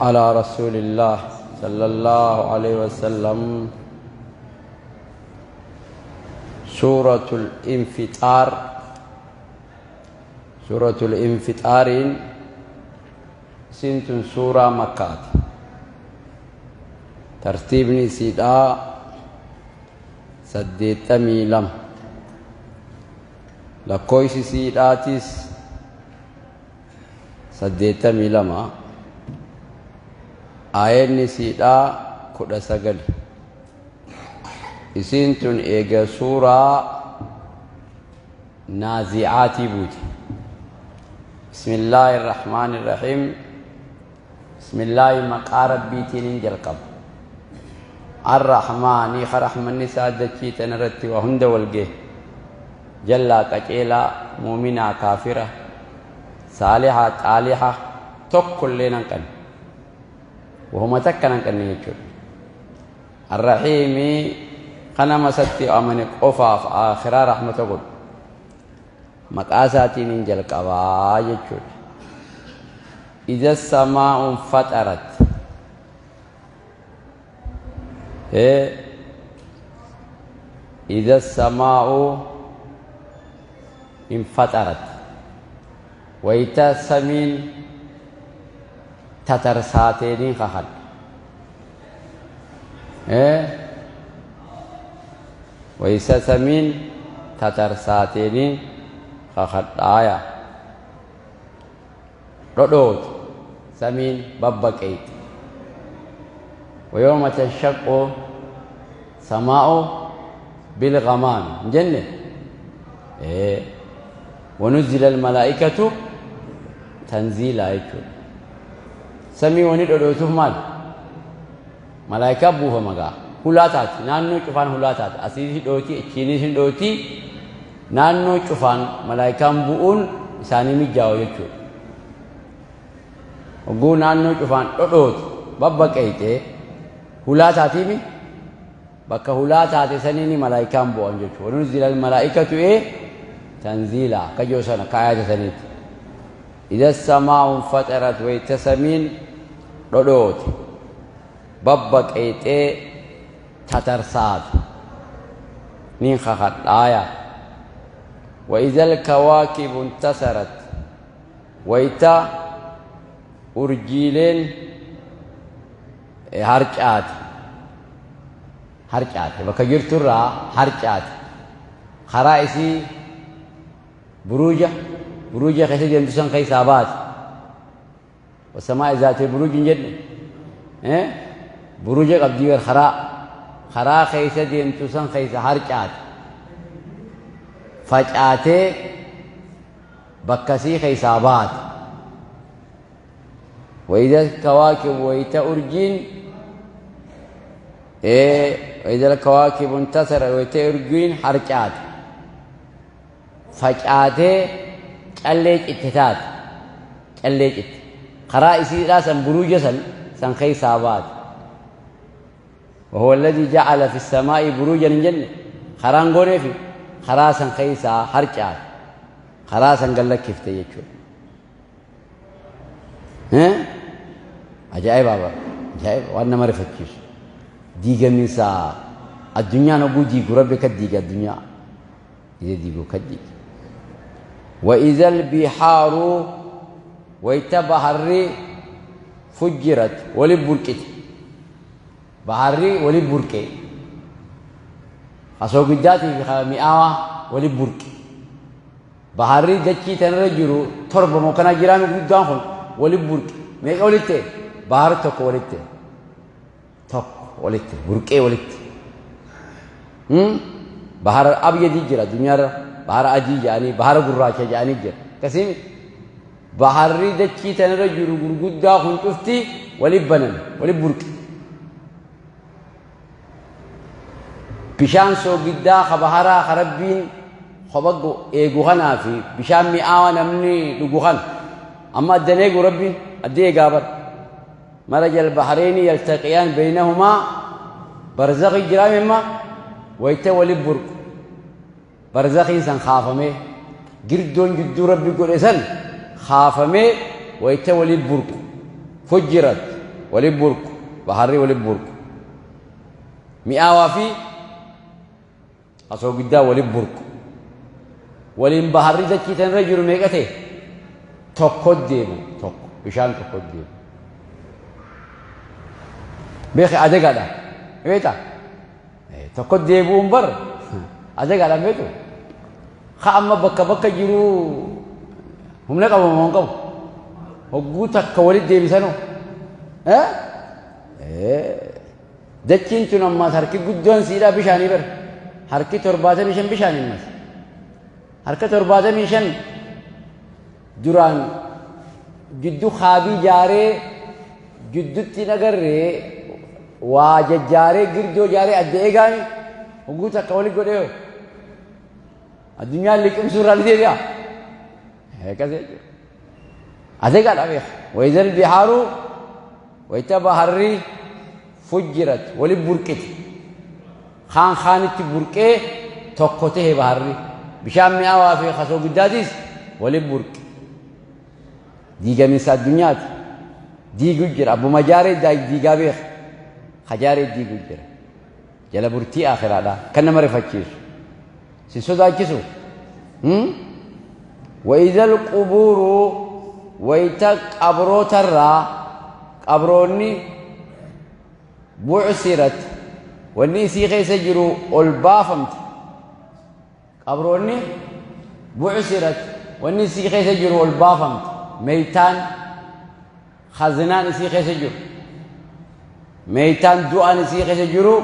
على رسول الله صلى الله عليه وسلم. سورة الانفطار، سورة الانفطار سنت سورة مكة. ترتيب سيدا 82 لكويس سيداتيس 82 آيين سيدا 19. Isiin tun eega suuraa naazi'aatii buute. Bismillaahi irrahmaani irrahiim. Bismillaahi maqaa rabbiitiin hin jalqaba. Arrahmaanii karahmanni isaa dachii tana irratti waa hunda wal gahe. Jallaa qaceelaa, muuminaa kaafira, saalihaa xaaliha tokkollee nan qabne. Wahuma takka nan qabne jechuudha. Arrahiimii kana masatti amane qofaaf akhiraa rahmata godhu. Maqaa isaatiin hin jalqabaa jechuudha. Iza samaa'uun faxarat. Iza samaa'u infaxarat. Wayita samiin tatarsaateeniin kakadha. Wayita samiin tatarsaateeniin kakadhaaya. Dhodhootu samiin babbaqeeti. ويوم تنشق سماء بالغمام جنة. ونزل الملائكة تنزيلا. سمي وني مال ملائكة بوها مغا هلاتات نانو چفان هلاتات أسيسي دوتي چينيسي دوتي نانو چفان ملائكة بؤون إساني مجاو يچو وقو نانو چفان دوت ببقيته هلاتاتي مي bakka hulaa taate saniini malaayikaan bu'an jechuudha. Wanuzila almalaa'ikatu tanziila akka jiru sana akka ayata saniitti. Idha samaa'u fatarat wayita samiin dhodhoote babbaqeexee tatarsaate niin kakadhaaya. Wa idha alkawaakibu intasarat wayita urjiileen harcaate. Harcaate bakka jirturraa harcaate karaa isii buruuja buruuja keessa deemtu san keessaa baate. Wasamaa zaatee buruuj hin jedhne buruuja qabdii bar karaa karaa keessa deemtu san keessa harcaate facaatee bakkasii keessaa baate. وإذا الكواكب wayita urjiin وإذا الكواكب انتصرت wayita urjiin harcaate facaatee callee citte taate callee citte karaa isiidhaa san buruuja san keessaa baate. وهو الذي جعل في السماء بروجا جنة karaan goonee fi karaa san keessaa harcaate karaa san gallakkifte jechuudha. Ajaa'iba bara ajaa'iba waan nama rifachiisu. Diigamiinsa addunyaan oguu diigu rabbi ka diiga addunyaa ija diigu ka diiga. وإذا البحار wayita baharri fujjirat wali burqite baharri wali burqe asoo guddaatii fi mi'aawaa wali burqe baharri dachii tanarra jiru torba moo kana jiraame guddaan kun wali burqe meeqa walitti bahar tokko walitti tokko walitti burqee walitti. Bahar abyadii jira addunyaarra bahar adii jedhanii bahar gurraacha jedhanii jira akkasii baharri dachii tanarra jiru gurguddaa kun cufti wali banan wali burqe. Bishaan soogiddaa ka baharaa ka rabbiin kopha eegu kanaa fi bishaan mi'aawaa namni dhugu kana amma addan eegu rabbiin adda eegaa bara. مرج البحرين يلتقيان بينهما برزخ جرام ما ويتولي برق برزخ سن خافمه جردون جدو ربي قول سن خافمه ويتولي برق. Fujjirat wali burqu, baharri wali burqu, mi'aawaa fi asoogiddaa wali burqu. Waliin baharri dachii tanarra jiru meeqa ta'e? Tokko deemu, tokko bishaan tokko deemu. Beeki, adagaadha beektaa? Tokko deebi'uun bar adagaadhaan beektu. Ka amma bakka bakka jiru humna qaba moo hin qabu? Hogguu takka walitti deebisanoo? Dachiin tun ammaas harki guddoon siidhaa bishaanii bar. Harki 75 bishaanii ammas. Harka 75 duraan jiddu kaabii jaaree jiddutti hin agarree, waa jajjaaree girdoo jaaree adda eegaami. Hogguu takka walitti godhee addunyaan liqimsuu irraa ni deebi'a. Akkas jechuudha. Adeegaadha beeka. وإذا البحار, wayita baharri, فجرت wali burqite. Kaan kaanitti burqee tokko tahe baharri. Bishaan mi'aawaa fi kasoo guddaatis wali burqe. Diigamiinsa addunyaati. Diiguu jira. Abbuma jaaree diigaa beeka. Kajaaree diiguu jira. Jala burtii akhiraadha. Kan nama rifachiisu. Si sodaachisu. وإذا القبور, wayita qabrootarraa qabroonni, بعثرت, wanni isii keessa jiru ol baafamte. Qabroonni, بعثرت, wanni isii keessa jiru ol baafamte. Meeytaan khazinaan isii keessa jiru, meeytaan du'aan isii keessa jiru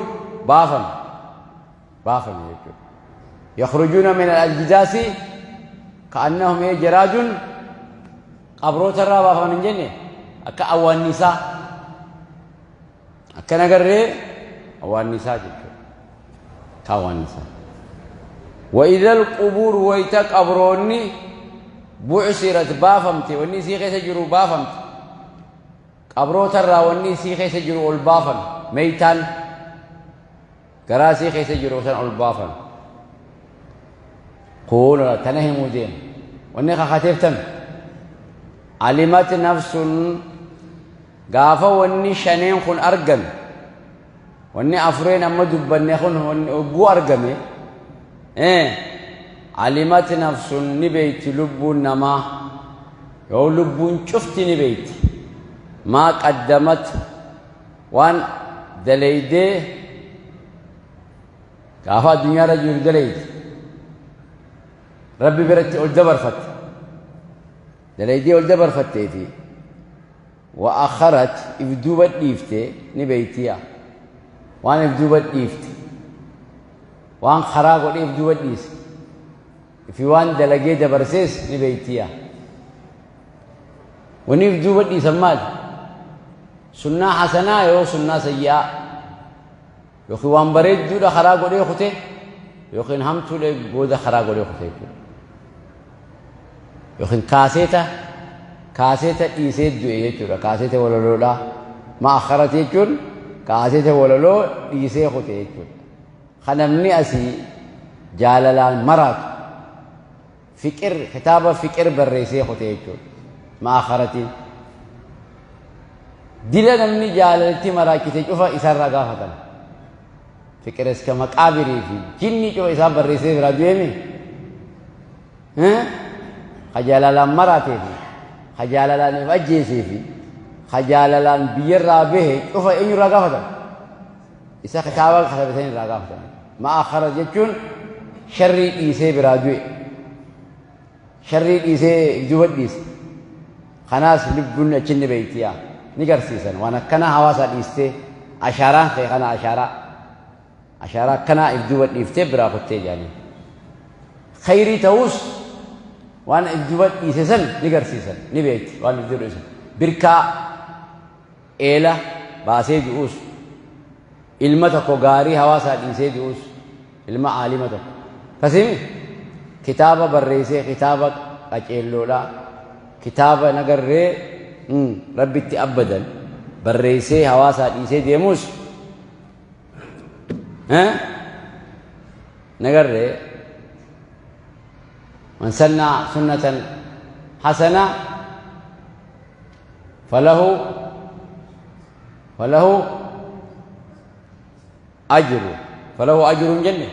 baafame, baafame jechuudha. يخرجون من الأجداث كأنهم جراد. Qabroota irraa baafaman hin jenne, akka awwaannisaa, akka nagarree awwaannisaa jechuudha. Akka awwaannisaa. وإذا القبور, wayita qabroonni, بعثرت baafamte, wanni isii keessa jiru baafamte. Qabroota irraa wanni isii keessa jiru ol baafame. Meeytaan garaa isii keessa jiru san ol baafame. Kun tana himuu deema. Wanni kakateeftan علمت نفس. Gaafa wanni shaneen kun argame, wanni afureen amma dubbanne kun hogguu argame, علمت نفس ni beeyti lubbuun namaa, yoo lubbuun cufti ni beeyti, ما قدمت waan daleeydee gaafa addunyaarra jiru daleeyte, rabbi biratti ol dabarfatte, daleeydee ol dabarfatteefi وأخرت if duuba dhiifte ni beeytiya. Waan if duuba dhiifte, waan karaa godhee if duuba dhiise ifi waan dalagee dabarsees ni beeytiya. Wanni if duuba dhiisan maali? Sunnaa hasanaa yoo sunnaa sayyi'aa, yookiin waan bareedduudha karaa godhee kute, yookiin hamtuudha booda karaa godhee kute jechuudha. Yookiin kaaseeta dhiisee du'e jechuudha. Kaaseeta walaloodhaa. ما أخرت jechuun kaaseeta walaloo dhiisee kute jechuudha. Kan namni asii jaalalaan maraatu fiqir, kitaaba fiqir barreessee kute jechuudha. ما أخرت iin dila namni jaalalatti maraachise cufa isarraa gaafatan. Fiqir iska maqaabirii fi jinni cufa isaa barreessee biraa du'eemi. Ka jaalalaan maraatee fi ka jaalalaan if ajjeesee fi ka jaalalaan biyyarraa bahe cufa eenyurraa gaafatan? Isa kitaaba katabetan irraa gaafatan. ما أخرت jechuun sharrii dhiisee biraa du'e. Sharrii dhiisee duba dhiise. Kanaas lubbuun achi ni beeytiyaa. Ni garsiisan waan akkanaa hawaasaa dhiistee, ashaaraan kee kana, ashaaraa akkanaa if duba dhiiftee biraa kuttee jaanii. Khayrii ta'us waan if duba dhiise san ni garsiisan, ni beekti waan if duba dhiise. Birkaa eela baasee du'us, ilma tokko gaarii hawaasaa dhiisee du'us, ilma aalima tokko kasimi kitaaba barreessee, kitaaba qaceelloodha, kitaaba nagarree rabbitti abbadan barreessee hawaasaa dhiisee deemus, nagarree من سن سنة حسنة فله Falahu ajru, falahu ajrun jenne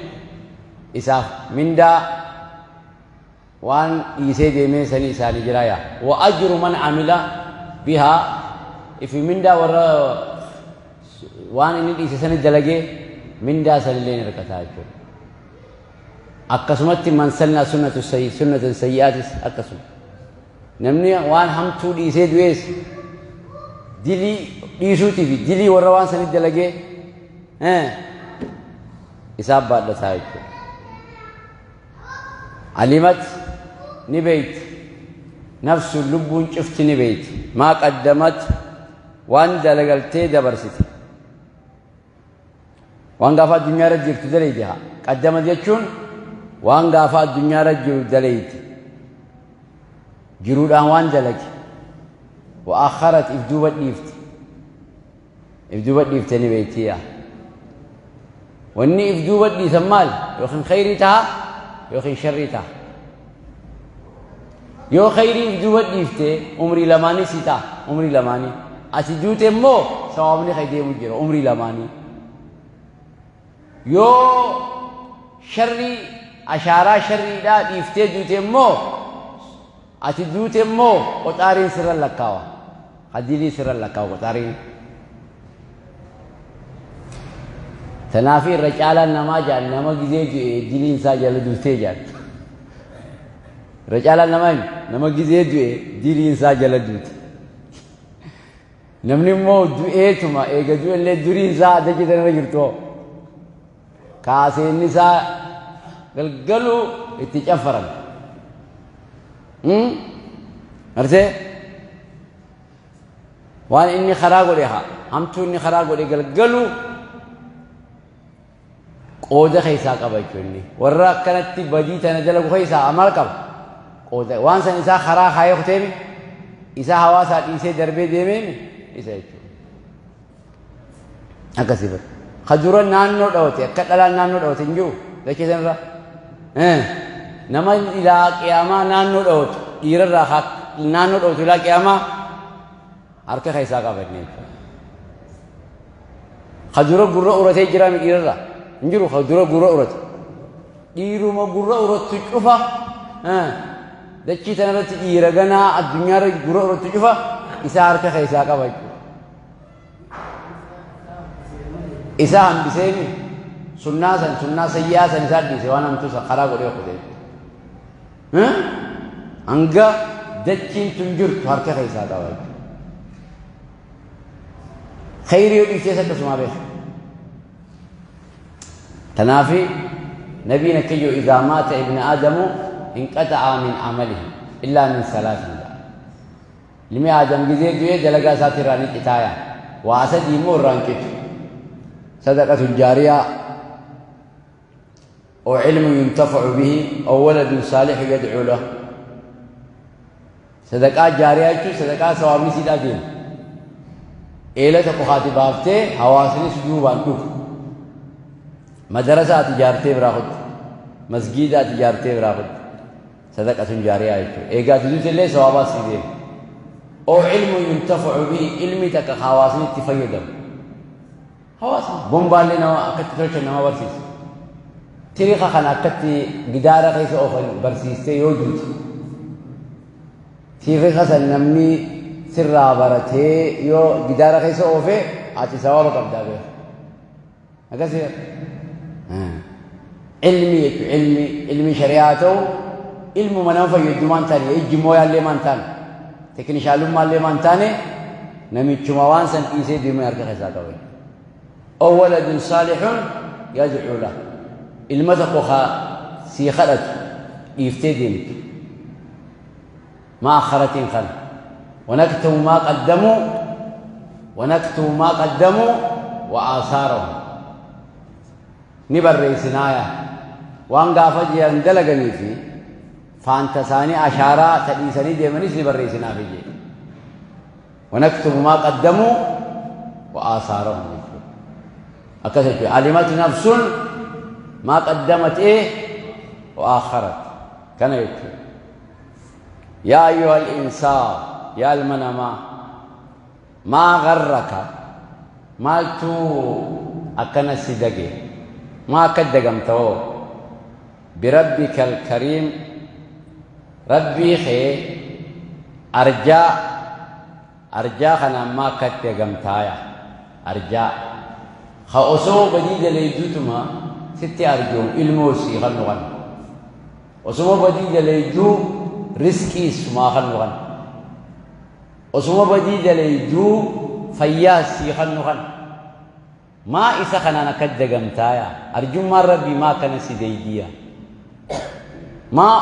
isaaf mindaa waan dhiisee deemee sanii isaanii jira yaa. Wa ajru man amila bihaa, ifi mindaa warra waan inni dhiise sani dalagee mindaa sanillee ni argataa jechuudha. Akkasumatti man sanna sunnatu sayyi sunnatan sayyi'aatis akkasuma. Namni waan hamtuu dhiisee du'ees dilii dhiisuutii fi dilii warra waan sanii dalagee isaaf baadhataa jechuudha. Alimat ni beeyti, nafsu lubbuun cufti ni beeyti, maa qaddamat waan dalagaltee dabarsite, waan gaafa addunyaa irra jirtu dalayte. Haa, qaddamat jechuun waan gaafa addunyaa irra jiru dalayte, jiruudhaan waan dalage. Wa akharat, if duuba dhiifte, if duuba dhiifte ni beeytiya. Wanni if duuba dhiisan maal? Yookiin khayrii taha yookiin sharrii taha. Yoo khayrii if duuba dhiifte, umrii lamaanii si ta'a. Umrii lamaanii ati duute immoo sawaabni kee deemu jira umrii lamaanii. Yoo sharrii, ashaaraa sharriidhaa dhiiftee duute immoo, ati duute immoo qoxaariin sirra lakkaawa, hadilii sirra lakkaawa qoxaariin. Tanaafi irra caalaan namaa jaan nama gizee du'e diliin isaa jala duutee jaan. Irra caalaan namaa nama gizee du'e diliin isaa jala duute. Namni immoo du'eetuma eega du'ellee duriin isaa adda citan irra jirtu kaaseenni isaa galgaluu itti caffaran. Marsee waan inni karaa godhe, haa hamtuu inni karaa godhe galgaluu qooda keessaa qaba jechuun. Warra akkanatti badii tana dalagu keessaa maal qaba? Qooda waan san isaa karaa kaayee kuteemi, isaa hawaasaa dhiisee darbee deemeemi isa jechuudha. Akkasii bara. Ka dura naannoo dhawate akka dhalaan naannoo dhawate hin jiru dachee sanarra. Nama ilaa qiyaamaa naannoo dhawatu, dhiirarraa naannoo dhawatu ilaa qiyaamaa harka keessaa qaba inni jechuudha. Ka dura gurra uratee jira mi dhiirarraa? Hin jiru ka dura gurra urate. Dhiiruma gurra urattu cufa, dachii tanarratti dhiira ganaa addunyaarra gurra urattu cufa isaa harka keessaa qaba jechuudha. Isaa hambiseemi sunnaa san, sunnaa sayyi'aa san isaa dhiise, waan hamtuu san karaa godhee kute. Hanga dachiin tun jirtu harka keessaa qaba jechuudha. Khayrii yoo dhiiftees akkasuma beeka. Tanaafi nabiin akka jiru, idhaa maata ibna aadamu inqaxa'a min amalihi illaa min salaasin jedha. Ilmi aadam gizee du'ee dalagaa isaati irraa ni citaaya. Waa sadii immoo irraa hin citu. Sadaqatu jaariyaa, oo ilmu yuntafacu bihi, oo waladun saalixu yadcuu lah. Sadaqaa jaariyaa jechuun sadaqaa sawaabni siidhaa deemu. Eela tokko haati baaftee hawaasni sujuubaan dhufu. Madarasa ati ijaartee biraa kutte. Masgiida ati ijaartee biraa kutte. Sadaqatun jaariyaa jechuudha. Eegaa ati duute illee sawaabaa sii deema. Oo ilmu yuntafacu bihi, ilmi takka hawaasni itti fayyadamu. Hawaasni bombaallee nama akkatti tolchan nama barsiisa. Tiriqa kana akkatti gidaara keessa oofan barsiistee yoo duute. Tiriqa san namni sirraa baratee yoo gidaara keessa oofe, ati sawaaba qabdaa beeka. Akkasii ilmi jechuun ilmi shari'aa ta'u, ilmuma nama fayyadummaan taane, ijji mooyaallee maan taane, tekinishalummaallee maan taane, namichuma waan san dhiisee deemee harka keessaa qaba. Oo waladun saalihun yadcuu lah, ilma tokko ka sii kadhatu dhiiftee deemtu. Maa akharatiin kana. Wanaktubu maa qaddamuu, wanaktubu maa qaddamuu wa aasaarahum. Ni barreessinaaya. Waan gaafa jiran dalaganii fi faanta isaanii, ashaaraa ta dhiisanii deemanis ni barreessinaafi jee. Wanaktubu maa qaddamuu wa aasaarahum jechuudha. Akkas jechuudha. Alimat nafsun maa qaddamat ee wa aakharat. Kana jechuudha. Yaa ayyuhal insaan, yaa ilma namaa, maa garraka. Maaltu akkana si dage? Maa akka dagamta hoo? Birabbika alkariim, rabbii kee arjaa, arjaa kanaan maa akka dagamtaaya? Arjaa ka osoo badii daleeyduutuma sitti arjoomu, ilmoo sii kannu kana, osuma badii daleeyduu riskiis sumaa kannu kana, osuma badii daleeyduu fayyaas sii kannu kana, maa isa kanaan akka dagamtaaya? Arjummaan rabbii maa akkana si deeydiya? Maa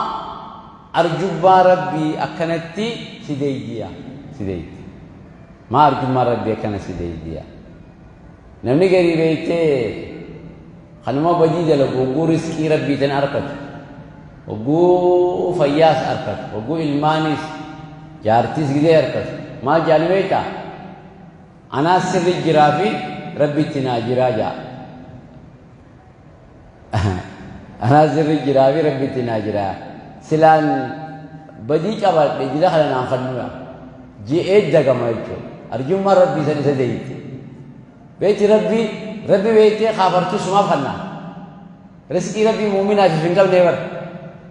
arjummaa rabbii akkanatti si deeydiya, si deeydi? Maa arjummaan rabbii akkana si deeydiya? Namni garii beeytee kanuma badii dalagu, hogguu riskii rabbii tan arkatu, hogguu fayyaas arkatu, hogguu ilmaanis jaartiis gidee arkatu, maal jaani beeytaa? Anaa sirri jiraa fi rabbitti naa jiraa jaa. Anaa sirri jiraa fi rabbitti naa jiraa, silaan badii qabadhe jila kana naan kannuya je'ee dagama jechuudha. Arjummaan rabbii san isa deeyte beeyti. Rabbi beeytee kaafartuu sumaaf kannaa riskii rabbii muuminaaf hin qabne bar.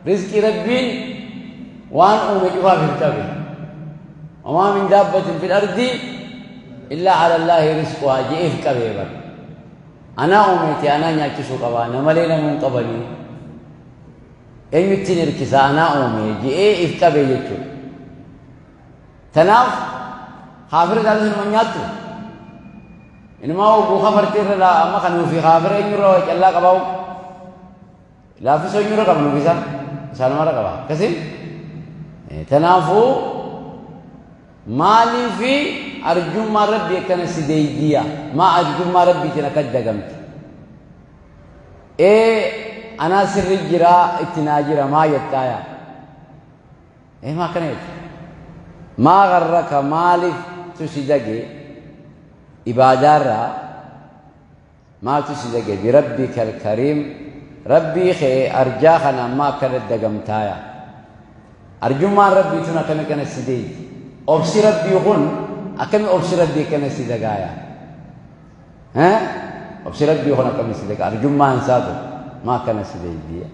Riskii rabbiin waan uume cufaaf hin qabe. وما من دابة في الأرض إلا على الله رزقها je'eef qabee bar. Anaa uumeeti, anaa nyaachisuu qaba, namalee namuun qabanii eenyuttiin hirkisa, anaa uume je'ee if qabee jechuudha. Tanaaf kaafira taatus inuma nyaattu. Inumaa hogguu kafartee irra amma kan nuufi kaafira eenyurra callaa qabaa'u, laaffisoo eenyurra qaba? Nuufi isaan isaanumarra qaba akkasii. Tanaafuu maaliifi arjummaa rabbii akkana si deeydiya? Maa arjummaa rabbiitiin akka dagamte? Ee, anaa sirri jiraa, itti naa jira maa jettaaya? Ee, maa akkana jette? Maa garraka, maaliif tu si dage ibaadaarraa? Maaltu si dage? Birabbika alkariim, rabbii kee arjaa kana ammaa akkana dagamtaaya? Arjummaan rabbii tun akkami kana si deeydi? Obsi rabbii kun akkami? Obsi rabbii akkana si dagaaya? Obsi rabbii kun akkami si dagaa? Arjummaan isaa tun maa akkana si deeydiya?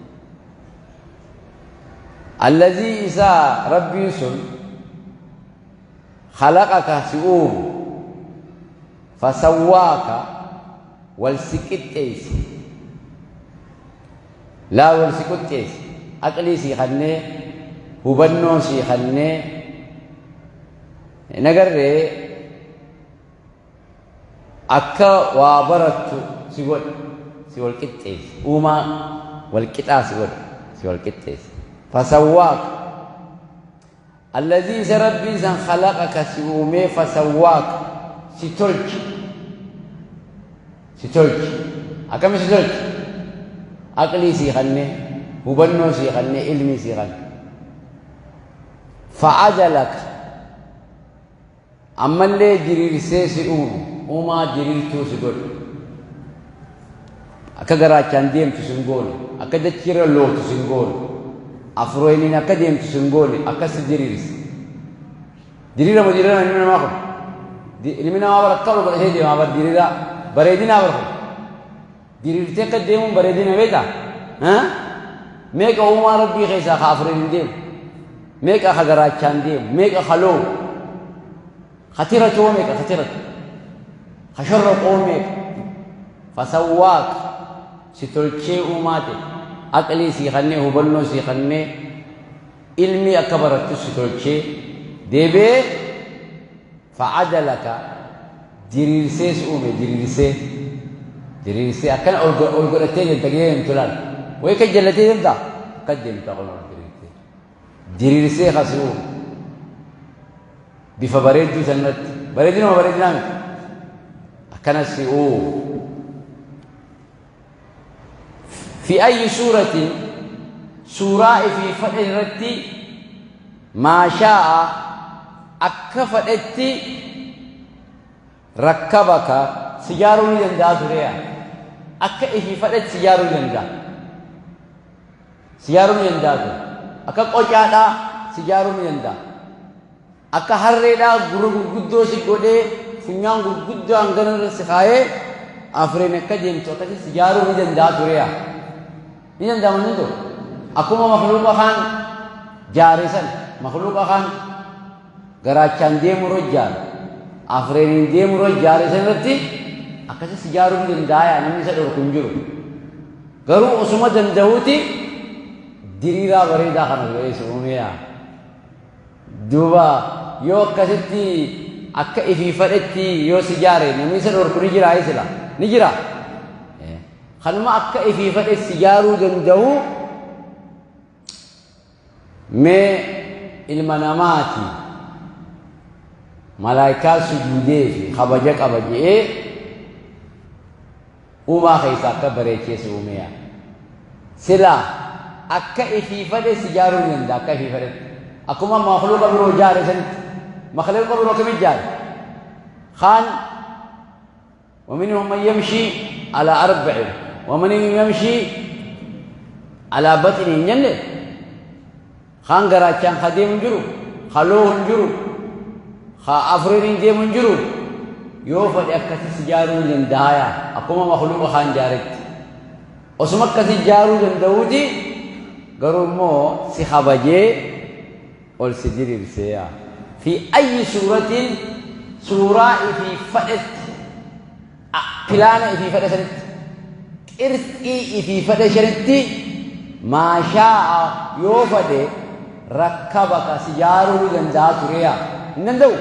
Allazii, isaa rabbiin sun, khalaqaka, si uumu, fasawwaaka, wal si qixxeeyse. Laa, wal si qixxeeyse, aqlii sii kannee, hubannoo sii kannee, nagarree akka waa barattu si godhe, si wal qixxeeyse, uumaa wal qixaa si godhe, si wal qixxeeyse. Fasawwaaka, allazii, isa rabbiin san, khalaqaka, si uumee, fasawwaaka, si tolche. Si tolche. Akkami si tolche? Aqlii sii kannee, hubannoo sii kannee, ilmii sii kanne. Fa'adalaka, ammallee diriirsee si uume, uumaa diriirtuu si godhe. Akka garaachaan deemtu sin goone, akka dachiirra lootu sin goone, afrooniin akka deemtu sin goone, akkas si diriirse. Diriira moo diriira? Ilmi namaa kun, ilmi namaa bara akka ol godhatee deemaa bar. Diriiraa bareedinaa bar kun. Diriirtee akka deemuun bareedina beektaa? Meeqa uumaa rabbii keessaa ka afuriin hin deemu? Meeqa ka garaachaan deemu? Meeqa ka loogu? Ka tiratoo meeqa? Ka tiratu, ka shorroqoo meeqa? Fasawwaak, si tolchee uumaa ta'e, aqlii sii kannee, hubannoo sii kannee, ilmii akka barattu si tolchee, deebi'ee fa'adalaka, diriirsee si uume. Diriirsee, diriirsee akkana ol godhattee deemta. Gidee deemtu laal, wayi kan jallatee deemta, akka deemta kun ol diriirtee, diriirsee kasi uume bifa bareedduu sanirratti. Bareedinuma bareedinaa miti, akkana si uume. في أي سورة، suuraa ifii fedhe irratti, ما شاء, akka fedhetti, ركبك, si jaaruu ni danda'a tureya. Akka ifii fedhetti si jaaruu ni danda'a, si jaaruu ni danda'a ture. Akka qocaadhaa si jaaruu ni danda'a. Akka harreedhaa gurra gurguddoo si godhee funyaan gurguddaan gana irra si kaayee afreen akka deemtu akkasi si jaaruu ni danda'a tureya. Ni danda'ama hin danda'u. Akkuma makluuqa kaan jaare san makluuqa kaan garaachaan deemu irra jaare afreeniin deemu irra jaare san irratti akkasi si jaaruu ni danda'a namni isa dhorku hin jiru. Garuu osuma danda'uuti diriiraa bareedaa kana godhee si uumeya. Duuba yoo akkasitti akka ifii fadhetti yoo si jaare namni isa dhorku ni jiraa sila ni jira. Kanuma akka ifii fadhe si jaaruu danda'u mee ilma namaati malaayikaa sujuudee fi kabaja qaba je'ee uumaa keessa akka bareechee si uumeya. Sila akka ifii fadhe si jaaruu ni danda'a akka ifii fadhetti. Akkuma makhluuqa biroo jaare sanitti. Makhluuqa biroo akkamitti jaare? Kaan ومنهم من يمشي على أربع ومن يمشي على بطنه جنة خان غراچان خديم جرو خلوه جرو خا أفرين ديم جرو yoo fedhe akkasi si jaaruu danda'aya akkuma makhluuqa kaan jaaretti osuma akkasi jaaruu danda'uuti garuu immoo si kabajee ol si diriirseeya fi ayyi suuratiin suuraa ifii fedhetti pilaana ifii fedhe sanitti qirxii ifii fedhe sanitti maashaa'a yoo fedhe rakkabaka si jaaruu danda'a tureya hin danda'u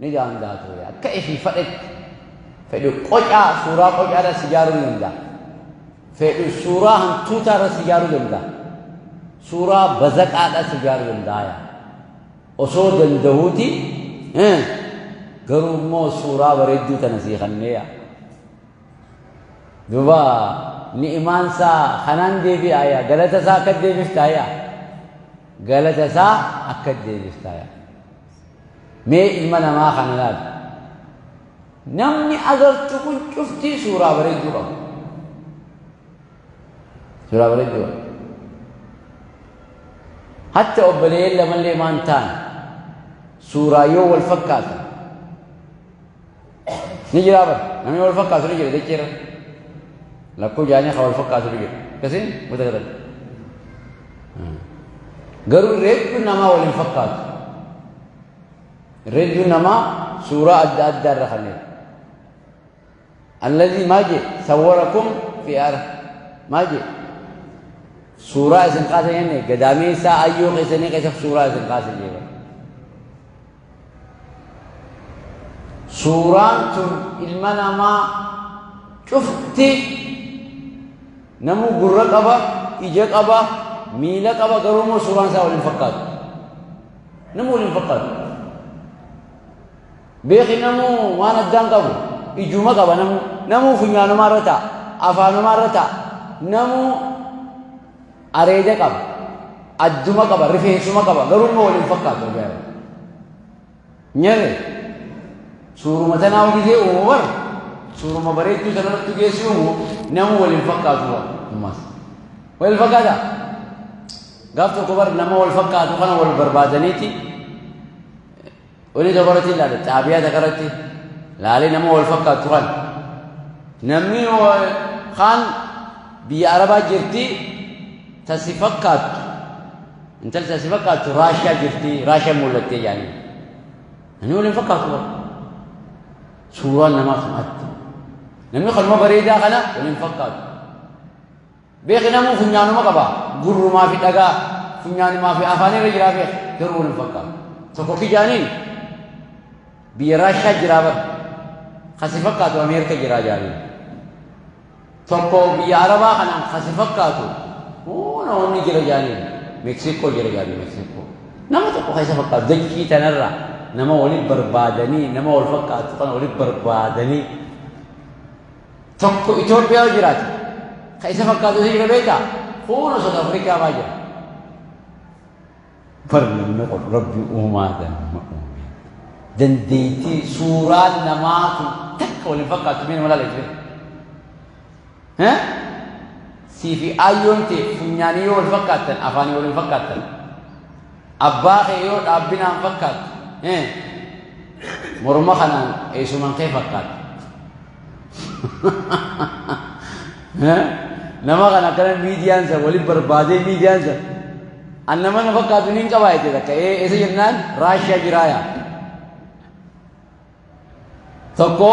ni danda'a ture akka ifii fedhetti fedhu qocaa suuraa qocaadha si jaaruu ni danda'a fedhu suuraa hantuutaarra si jaaruu danda'a suuraa bazaqaadha si jaaruu danda'a osoo danda'uuti garuu immoo suuraa bareedduu tana sii kanneeya duuba ni'imaan isaa kanaan deebi'aaya galata isaa akka deebiftaaya galata isaa akka deebiftaaya mee ilma namaa kana laal namni agartu kun cuftii suuraa bareedduu qaba suuraa bareedduu qaba hatta obboleeyyan lamallee maan ta'an suuraa yoo wal fakkaatan ni jira bara namni wal fakkaatu ni jira jecheera lakkuu jaanii ka wal fakkaatu ni jira akkasiin wata gadan garuu reedduun namaa wal hin fakkaatu reedduun namaa suuraa adda addaa irra kanneen alladhii maa jee sawwarakum fi ara maa jee suuraa isin kaase jenne gadaameessaa ayyoo keessanii keessa suuraa isin kaase jee bara Suuraan tun ilma namaa cufti namuu gurra qaba, ija qaba, miila qaba garuu immoo suuraan isaa waliin fakkaatu. Namuu waliin fakkaatu. Beeki namuu waan addaan qabu ijuma qaba namuu namuu funyaanumaa irra ta'a afaanumaa irra ta'a namuu areeda qaba adduma qaba rifeensuma qaba garuu immoo waliin fakkaatu ajaa'iba. Nyare suuruma tanaa gisee uumu bar suuruma bareedduu sanarratti geessi uumu namu waliin fakkaatu bar ammas wal fakkaata gaaf tokko bar nama wal fakkaatu kana wal barbaadaniiti wali tokkorratti ilaale xaabiyaa takkarratti laalee nama wal fakkaatu kana namni kaan biyya arabaa jirti tasi fakkaattu Intalli tana si fakkaattu Raashiyaa jirti, Raashiyaa mul'attee jedhanii. Namni waliin fakkaatu bara. Suuraan namaa sun adda. Namni kanuma bareedaa kana waliin fakkaatu. Beeki namuu funyaanuma qaba. Gurrumaa fi dhagaa, funyaanumaa fi afaan irra jiraa beeki. Garuu waliin fakkaatu. Tokko kijaaniin biyya Raashiyaa jiraa bara. Kasi fakkaatu Ameerika jiraa jaaniin. Tokko biyya Arabaa kanaan ka si fakkaatu huuna wanni jira jaaniin Meeksikoo jira jaaniin Meeksikoo. Nama tokko ka isa fakkaatu dachii tanarra nama wali barbaadanii nama wal fakkaatu kana wali barbaadanii tokko Itoophiyaa yoo jiraate ka isa fakkaatu isa jira beektaa huuna South Afrikaa faa jira. Bar namni kun rabbi uumaa nama uume. Dandeettii suuraan namaa tun takka waliin fakkaattu mee nama laala jechuudha. Sii fi aayyoon tee funyaanii yoo wal fakkaattan afaanii waliin fakkaattan. Abbaa kee yoo dhaabbinaan fakkaattu. Morma kanaan eessumaan kee fakkaata. Nama kana akkana miidiyaan san waliin barbaadee miidiyaan san an nama na fakkaatu niin qabaa jette takka eessa jennaan Raashiyaa jiraaya. Tokko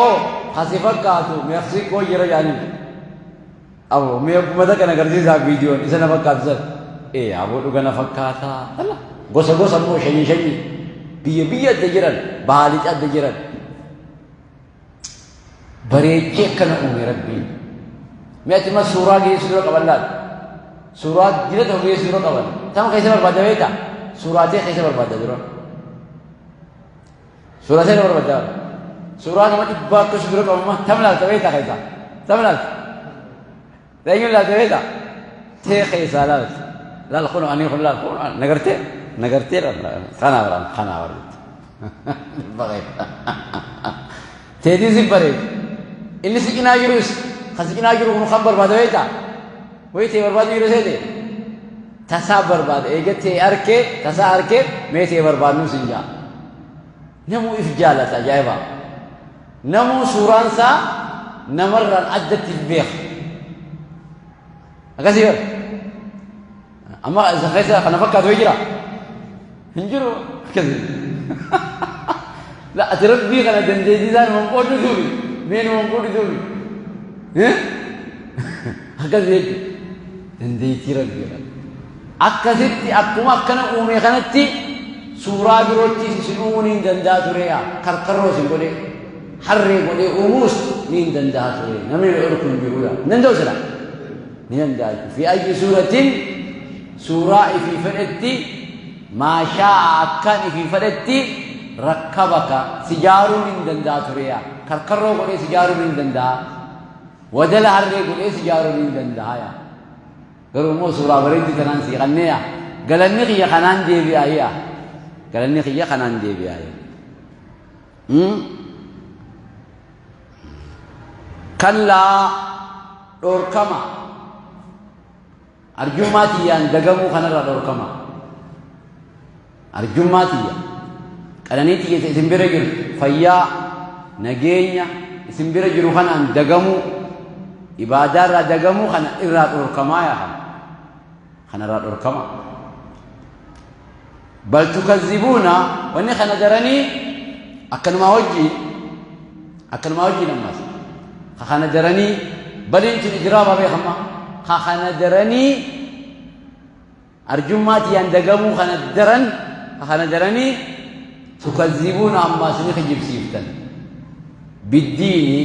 kasi fakkaatu Meeksikoo jira jaaniin. Aboo mee ummata kana agarsiisaa viidiyoon isa na fakkaatu san. Ee aboo dhuga na fakkaataa. Gosa gosa immoo shanyii shanyii biyya biyya adda jiran baalicha adda jiran. Bareechee akkana uume Rabbiin. Mee ati ma suuraa geessu dura qaban laata? Suuraa dila tokko geessu dura qaban. Tama keessa barbaadda beektaa? Suuraa tee keessa barbaadda dura. Suuraa tee barbaadda. Suuraa nama dhibbaa akkas dura qabama tam laalta beektaa keessa? Tam laalta? Eenyuun laalta beektaa? Tee keessaa laalta. Laal kun ani kun laal kun nagartee nagartee kanaa baraan kanaa baraan. Dhibba keessa. Teetiin si bareedu. Inni si cinaa jirus kan si cinaa jiru kun kan barbaada beektaa? Wayii tee barbaadu jiru seete? Tasaa barbaada. Eega tee arkee tasaa arkee mee tee barbaadnu sin jaa. Namuu if jaalata ajaa'iba. Namuu suuraan isaa namarraan addatti if beeka. Akkasii bara. Amma isa keessa kana fakkaatu wayii jira? Hin jiru. Akkasii. La ati Rabbii kana dandeettii isaa numan qooddu duubi. Mee numan qooddu duubi. Akkas jechuudha. Dandeettii Rabbii kana. Akkasitti akkuma akkana uume kanatti suuraa biroottis isin uumuu ni hin danda'a ture yaa. Karkarroo isin godhee harree godhee uumuus ni hin danda'a ture. Namni nu ergu hin jiru yaa. Hin danda'u silaa. Ni danda'a jechuudha. Fi ayyi suuratin suuraa ifii fedhetti maashaa'a akkaan ifii fedhetti rakkabaka si jaaruun hin danda'a ture yaa. Karkarroo godhee si jaaruun hin danda'a. Wadala harree godhee si jaaruun hin danda'a yaa. Garuu immoo suuraa bareedduu tanaan sii kannee yaa. Galanni kiyya kanaan deebi'a yaa. Galanni kiyya kanaan deebi'a yaa. Kallaa dhorkama. Arjummaa tiyyaan dagamuu kanarraa dhorkama. Arjummaa tiyya. Qananii tiyya isin bira jiru fayyaa nageenya isin bira jiru kanaan dagamuu ibaadaa irraa dagamuu kana irraa dhorkamaa yaa kana. Kanarraa dhorkama. Bal tukazzibuuna wanni kana daranii akkanumaa wajjiin akkanumaa wajjiin ammas ka kana daranii baliin tun ijraabaa beekama ka kana daranii arjummaa tiyyaan dagamuu kana daran ka kana daranii tukazzibuuna ammas ni kijibsiiftan biddiini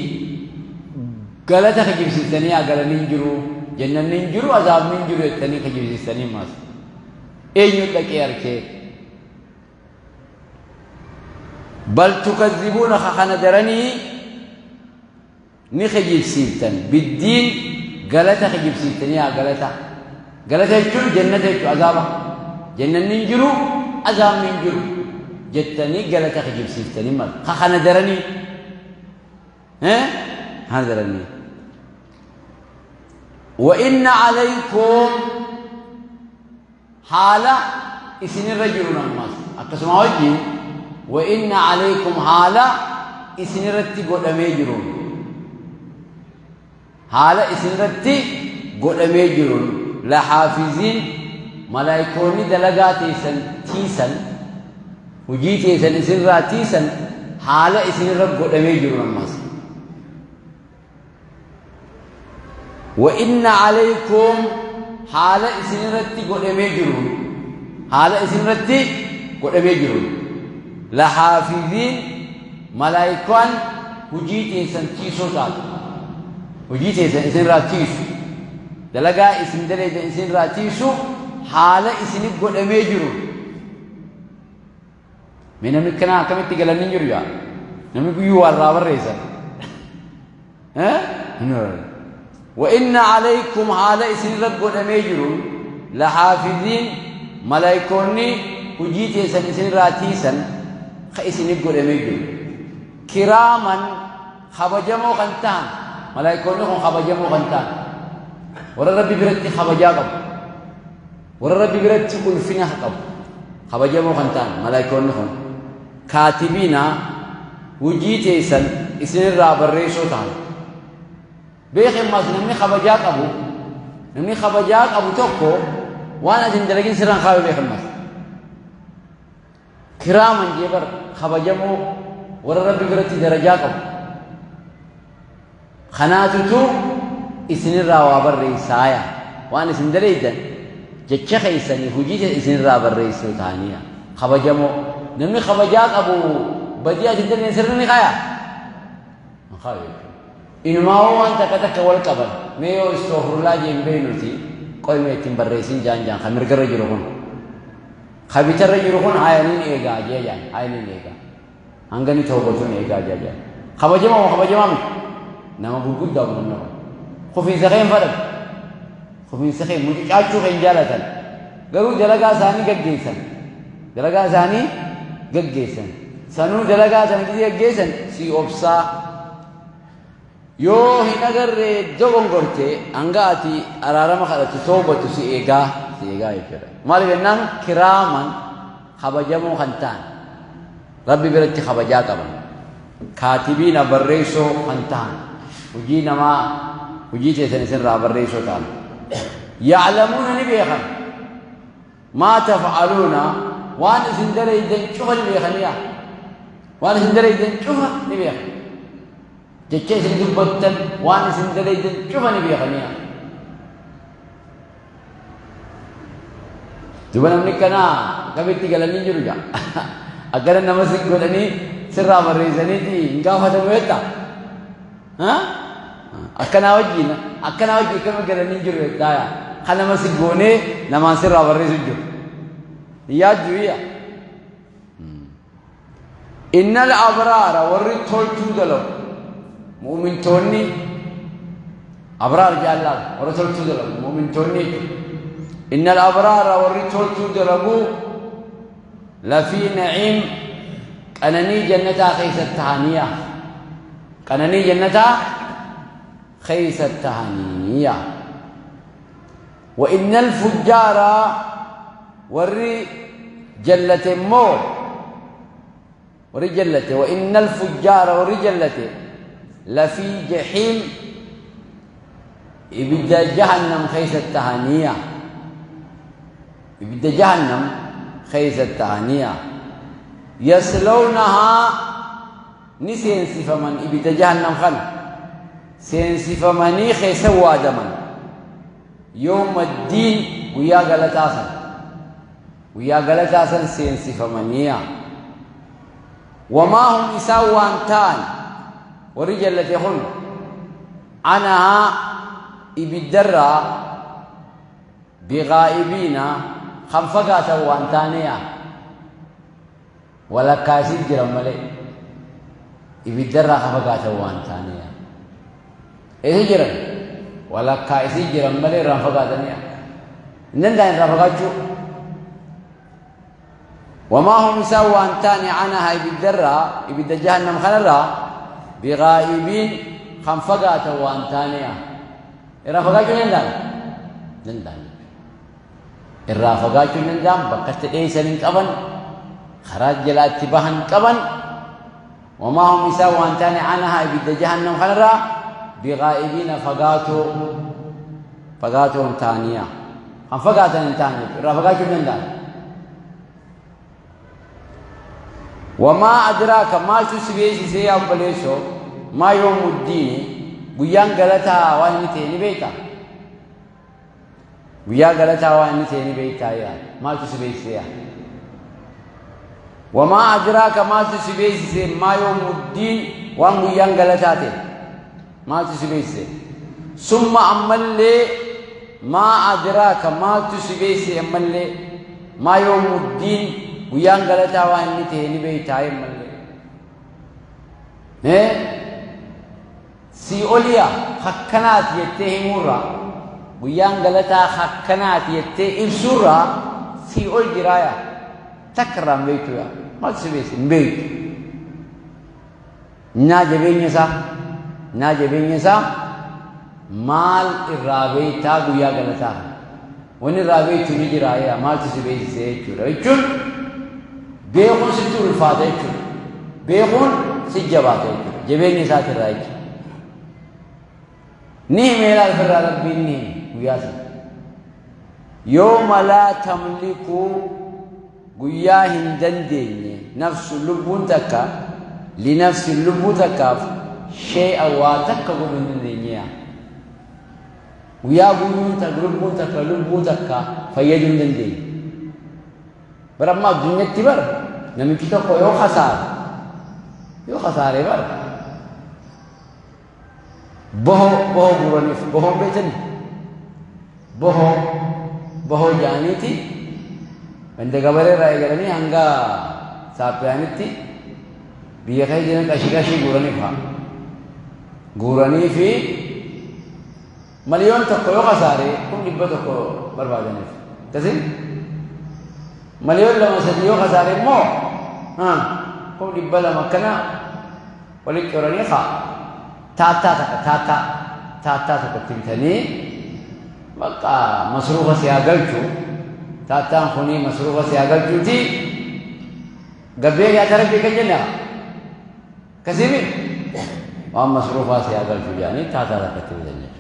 galata kijibsiiftanii yaa galanii hin jiru jennanni hin jiru azaabni hin jiru jettanii kijibsiiftanii ammas eenyu dhaqee arkee bal tukazzibuuna ka kana daranii ni kijibsiiftan biddiin galata kijibsiiftanii yaa galata galata jechuun jannata jechuun azaaba jannanni hin jiru azaabni hin jiru jettanii galata kijibsiiftanii mal ka kana daranii kana daranii wa inna alaykum haala isinirra jiru ammas akkasuma wajjin wa inna alaykum haala isinirratti godhamee jiruun haala isinirratti godhamee jiruun lahaafiziin malaayikoonni dalagaa teessan tiisan hojii teessan isinirraa tiisan haala isinirra godhamee jiruun ammas wa inna alaykum haala isinirratti godhamee jiruun haala isinirratti godhamee jiruun lahaafiziin malaayikaan hojii teessan tiisoo taatu hojii teessan isinirraa tiisu dalagaa isin daleeydan isinirraa tiisu haala isinif godhamee jiru. Mee namni akkanaa akkamitti galanni hin jiru yaa? Namni guyyuu waa irraa barreessan. Wa inna alaykum haala isinirra godhamee jiru lahaafiziin malaayikoonni hojii teessan isinirraa tiisan ka isinif godhamee jiru. Kiraaman kabajamoo kan ta'an malaayikoonni kun kabajamoo kan ta'an warra Rabbi biratti kabajaa qabu. Warra Rabbi biratti ulfina qabu kabajamoo kan ta'an malaayikoonni kun kaatibiina Hujii teessan isinirraa barreessoo ta'an. Beekimmaas namni kabajaa qabu, namni kabajaa qabu tokko waan ati hin dalagin sirraan kaayu beekimmaas. Kiraaman jee bar kabajamoo warra Rabbi biratti darajaa qabu. Kanaatutu isinirraa waa barreessaaya. Waan isin dalaydan jecha keessanii hujii isinirraa barreessuu ta'aniya. Kabajamoo namni kabajaa qabu badii ati hin dalayne sirri ni kaaya. Hin kaayu jechuudha. Inumaa hoo waan takka takka wal qaban mee yoo istoofurlaa jeen beeynuti qoyme ittiin barreessin jaan jaan kan mirgarra jiru kun. Ka bitarra jiru kun hayaniin eegaa jee jaan hayaniin eegaa. Hanga inni toobatuun eegaa jee jaan. Kabajamaa moo kabajamaa miti? Nama gurguddaa kun nama. Kufiinsa kee hin fadhan. Kufiinsa kee mucucaachuu kee hin jaalatan. Garuu dalagaa isaanii gaggeessan. Dalagaa isaanii gaggeessan. Sanuu dalagaa sana gisee gaggeessan si obsaa. Yoo hin agarre dogongorte hanga ati araarama kadhattu toobatu si eegaa si eegaa jechuudha. Maaliif jennaan kiraaman kabajamoo kan ta'an Rabbi biratti kabajaa qaban kaatibiina barreessoo kan ta'an hojii namaa hojii teessan isinirraa barreessoo ta'an ya'lamuuna ni beekan maa taf'aluuna waan isin dalaydan cufa ni beekaniya waan isin dalaydan cufa ni beekan. Jecha isin dubbattan waan isin dalaydan cufa ni beekaniya. Duba namni kanaa akkamitti galanii jiru jaa. Akkana nama si godhanii sirraa barreessaniiti hin gaafatamu jetta. Akkanaa wajjin akkanaa wajjin akkami galanii jiru jettaa yaa. Kan nama si goonee namaan sirraa barreessu jiru. Hin yaaddu iyya. Innal abraara warri toltuu dalagu mu'mintoonni abraar jaallaan warra toltuu dalagu mu'mintoonni jechuudha. Innal abraara warri toltuu dalagu lafii na'iim qananii jannataa keessa tahaniya. Qananii jannataa keessa tahaniya. Wa innal fujjaara warri jallate immoo warri jallate wa innal fujjaara warri jallate lafii jahiim ibidda jahannam keessa tahaniya ibidda jahannam keessa tahaniya yaslawnahaa ni seensifaman ibidda jahannam kana seensifamanii keessa waadaman Yawma diin guyyaa galataa san guyyaa galataa san seensifamaniiya wamaa hum isaan waan ta'an warri jallate kun anahaa ibiddarraa bighaa'ibiina kan fagaatan waan taaneya walakkaa isii jiran malee ibiddarraa ka fagaatan waan taaneya eessa jiran walakkaa isii jiran malee irraan fagaataniya hin danda'an irraa fagaachuu wamaa hum isaan waan taane anaha ibiddarraa ibidda jahannam kanarraa bighaa'ibiin kan fagaatan waan taaneya irraa fagaachuu hin danda'an danda'an irraa fagaachuu hin danda'an bakka itti dheeysan hin qaban karaa jalaa itti bahan qaban wamaa hum isaan waan taane anaha ibidda jahannam kanarraa bighaa'ibiina fagaatoo fagaatoo hin taaniya kan fagaatan hin taane irraa fagaachuu hin danda'an wamaa adraaka maaltu si beeksisee yaa obboleessoo maa yoomuddiini guyyaan galataa waan inni ta'e ni beektaa Guyyaa galataa waan inni ta'e ni beektaa yaa maaltu si beeksise yaa wamaa adraaka maaltu si beeksise maa yoomuddiin waan guyyaan galataa ta'e maaltu si beeksise summa ammallee maa adraaka maaltu si beeksise ammallee maa yoomuddiin guyyaan galataa waan inni ta'e ni beektaa ammallee Sii oliya hakkanaati jettee himuurraa guyyaan galataa hakkanaati jettee ibsuurraa sii ol jiraaya takka irraa hin beektu yaa maaltu si beeksi hin beektu naa jabeenya isaa naa jabeenya isaa maal irraa beektaa guyyaa galataa kana wanni irraa beektu ni jira yaa maaltu si beeksise jechuudha jechuun beekuun sitti ulfaata jechuudha beekuun si jabaata jechuudha. Jabeenya isaatirraa jechuudha. Ni hime ilaal firraa Rabbiin ni hime guyyaa sana. Yooma laa tamliku guyyaa hin dandeenye nafsu lubbuun takka linafsi lubbuu takkaaf shay'a waa takka godhuu hin dandeenye yaa. Guyyaa guyyuun takka lubbuun takka lubbuu takka fayyaduu hin dandeenye. Bara ammaa addunyatti bara namichi tokko yoo kasaare yoo kasaare bara bohoo bohoo guuraniif bohoon beektani bohoo bohoo ja'aniiti ganda gabaree irraa eegalanii hanga saappiyaanitti biyya keessa jiran qashii qashii guuraniif haa guuranii fi 1,000,000 yoo kasaare 100,000 barbaadaniif. Akkasii 2,000,000 3 yoo kasaare immoo 200,000 akkana walitti qoranii haa taattaa takka taattaa taattaa tokkotti bitanii bakka masruufa si haa galchu taattaan kunii masruufa si haa galchuuti gabbee nyaata rabbii kan jenna akkasii waan masruufaa si haa galchu jedhanii taataa takkatti bitan jechuudha.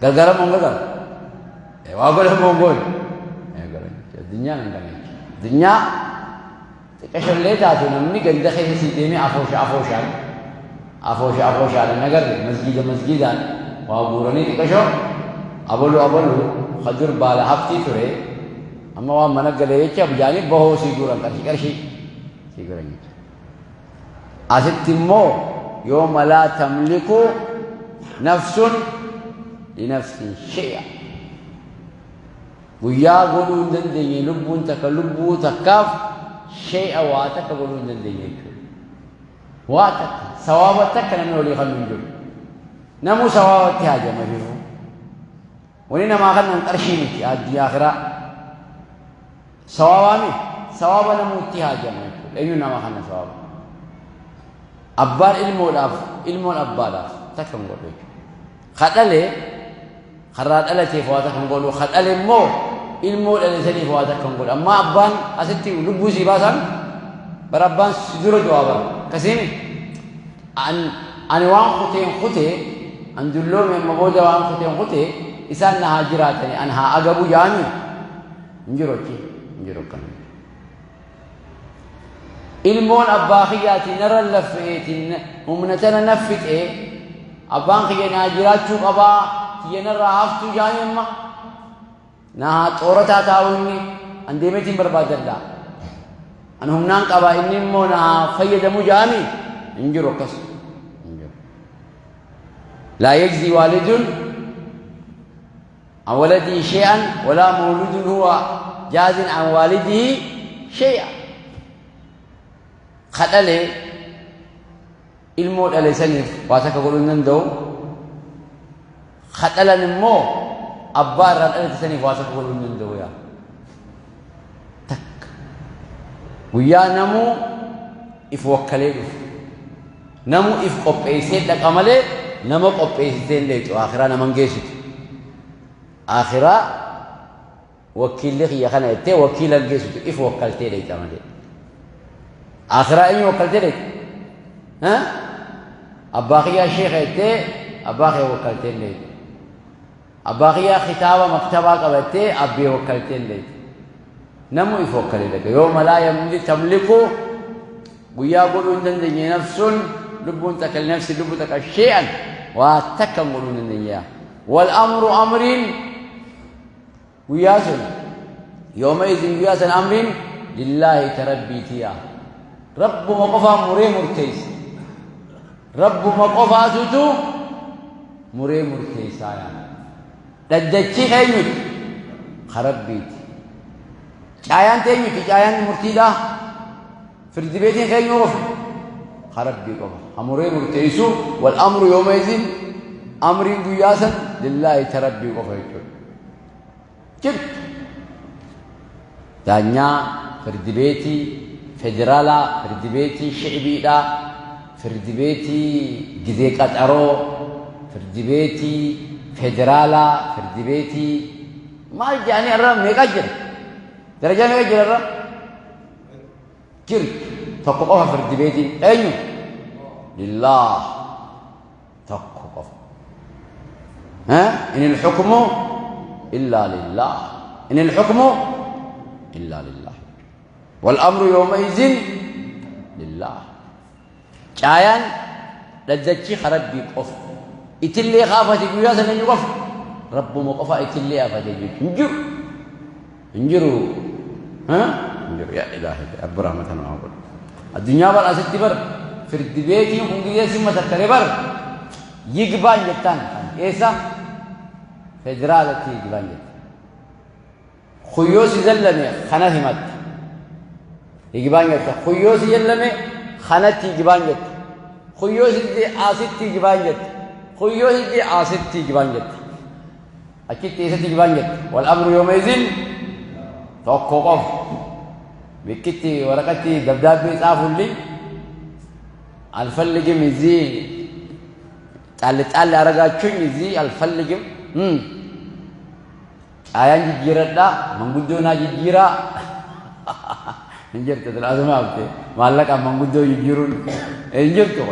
Gargaara moo hin gargaaru? Waa godhan moo hin goone? Addunyaan hin qabne jechuudha. Addunyaa xiqqashollee taatu namni ganda keessa sii deemee afoosha afooshaan afoosha afooshaan hin agarre masgiida masgiidaan waa guuranii xiqqashoo abalu abalu kadur baala haftii ture amma waan mana galee jecha jedhanii bahoo sii guuran qarshii qarshii sii guuran jechuudha. Asitti immoo yooma laa tamliku nafsun linafsin shay'a. Guyyaa godhuu hin dandeenye lubbuun takka lubbuu takkaaf shay'a waa takka godhuu hin dandeenye jechuudha. Waa takka sawaaba takka namni walii kan hin jiru. Namuu sawaabatti haajama jiru. Wani namaa kannan qarshii miti addunyaa akhiraa. Sawaabaa mi? Sawaaba namuu itti haajama jechuudha. Eenyu nama kana sawaaba? Abbaan ilmoodhaaf, ilmoon abbaadhaaf takka hin godhu jechuudha. Ka dhale karraa dhalateef waa takka hin godhu, ka dhale immoo ilmoo dhale saniif waa takka hin godhu. Ammaa abbaan asitti lubbuu sii baasaan bara abbaan si dura du'aa bara. Akkasiimi ani waan kuteen kutee an dulloome amma booda waan kuteen kutee isaan na haa jiraatani an haa agabu jaanii hin jiru achi hin jiru akkana. Ilmoon abbaa kiyyaatiin narra laffeetiin humna tana na fixee abbaan kiyya naa jiraachuu qabaa kiyya narraa haftuu jaanii amma na haa xoorataa taa'u inni an deemeetiin barbaadadha. An humnaan qabaa inni immoo na haa fayyadamu jaanii hin jiru akkas hin jiru. Laa yajzii waalidun an waladii shay'an walaa mawludun huwa jaazin an waalidihi shay'a. Ka dhale ilmoo dhale saniif waa takka godhuu hin danda'u. Ka dhalan immoo abbaa irraa dhalate saniif waa takka godhuu hin danda'u yaa. Takka. Guyyaa namuu if wakkalee dhufu. Namuu if qopheessee dhaqa malee nama qopheessitee hin dheeyxu akhiraa nama hin geessitu. Akhiraa wakkiilli kiyya kana jettee wakiila hin geessitu if wakkaltee dheeyxa malee. Akhiraa eenyu wakkaltee dheeyxa? Abbaa kiyyaa sheekha jettee abbaa kee wakkaltee hin dheeyxu. Abbaa kiyyaa kitaaba maktabaa qabattee abbee wakkaltee hin dheeyxu. Namu if wakkalee dhaqa. Yoo malaa yamli tamliku guyyaa godhuu hin dandeenye nafsun lubbuun takka nafsi lubbuu takka shee'an waa takka hin godhuu hin dandeenye. Wal amru amriin guyyaa sun yooma izin guyyaa san amriin lillaahi ta rabbiitiya. Rabbuma qofaa muree murteessa. Rabbuma qofaatutu muree murteessaa yaa. Dhaddachi keenyuti ka rabbiiti. Caayaan teenyuti caayaan murtiidhaa. Firdi beetiin keenyu qofa ka rabbii qofa. Ka muree murteessu wal amru yooma izin amriin guyyaa san lillaahi ta rabbii qofa jechuudha. Jirtu. Daanyaa firdi beetii federaalaa firdi beetii shicbiidhaa firdi beetii gizee qaxaroo firdi beetii federaalaa firdi beetii maal jedhanii irra meeqa jira? Darajaa meeqa jira irra? Jirtu. Tokko qofa firdi beetiin eenyu? لله تقف ها إن الحكم إلا لله إن الحكم إلا لله والأمر يومئذ لله caayaan dhaddachii rabbii qofa itillee kaafate guyyaa sana eenyu qofa rabbuma qofa itillee afate jechuun hin jiru hin jiru hin jiru yaa ilaahi abbi rahmatan waa godhu addunyaa bar asitti bar firdi beetiin kun gizee si masakkare bar yigbaan jettaan eessa federaalatti yigbaan jette kuyyoo si zallame kana himatta yigbaan jetta kuyyoo si jallame kanatti yigbaan jette kuyyoo si asitti yigbaan jette kuyyoo si asitti yigbaan jette achitti eessatti yigbaan jette wal amru yawmaizin tokko qofa bikkitti waraqatti dabdaabbee tsaafulli አልፈልግም እዚህ ጣል ጣል ያረጋችሁኝ እዚህ አልፈልግም caayaan jijjiiradhaa manguddoo naa jijjiiraa hin jirtu tilaasuma hafte maallaqaan manguddoo jijjiiruun hin jirtu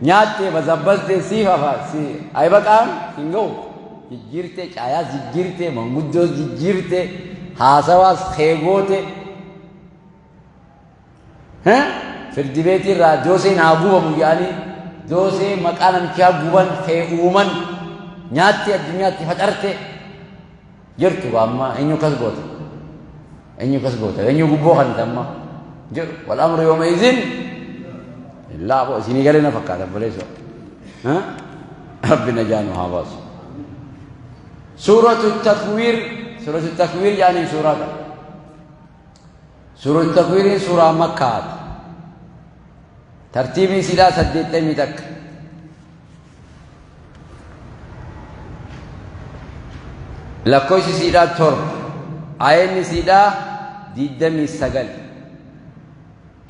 nyaattee bazabbastee siif hafa si aybaqaan hin ga'u jijjiirte caayaas jijjiirte manguddoos jijjiirte haasawaas keegoote firdi beetii irraa dooseen haa gubamu jedhanii doosee maqaa namichaa guban kee uuman nyaatti addunyaatti facarte jirtu amma eenyu kas goota eenyu kas goota eenyu gubboo kan amma jiru wal amru yawma izin illaa bo isinii galee na fakkaata obboleessoo rabbi najaa nu haa baasu suuratu takwiir suuratu takwiir jedhaniin suuraa kana suuratu takwiiriin suuraa makkaati tartiibni isiidhaa 81 lakkoofsi isiidhaa 7 aayinni isiidhaa 29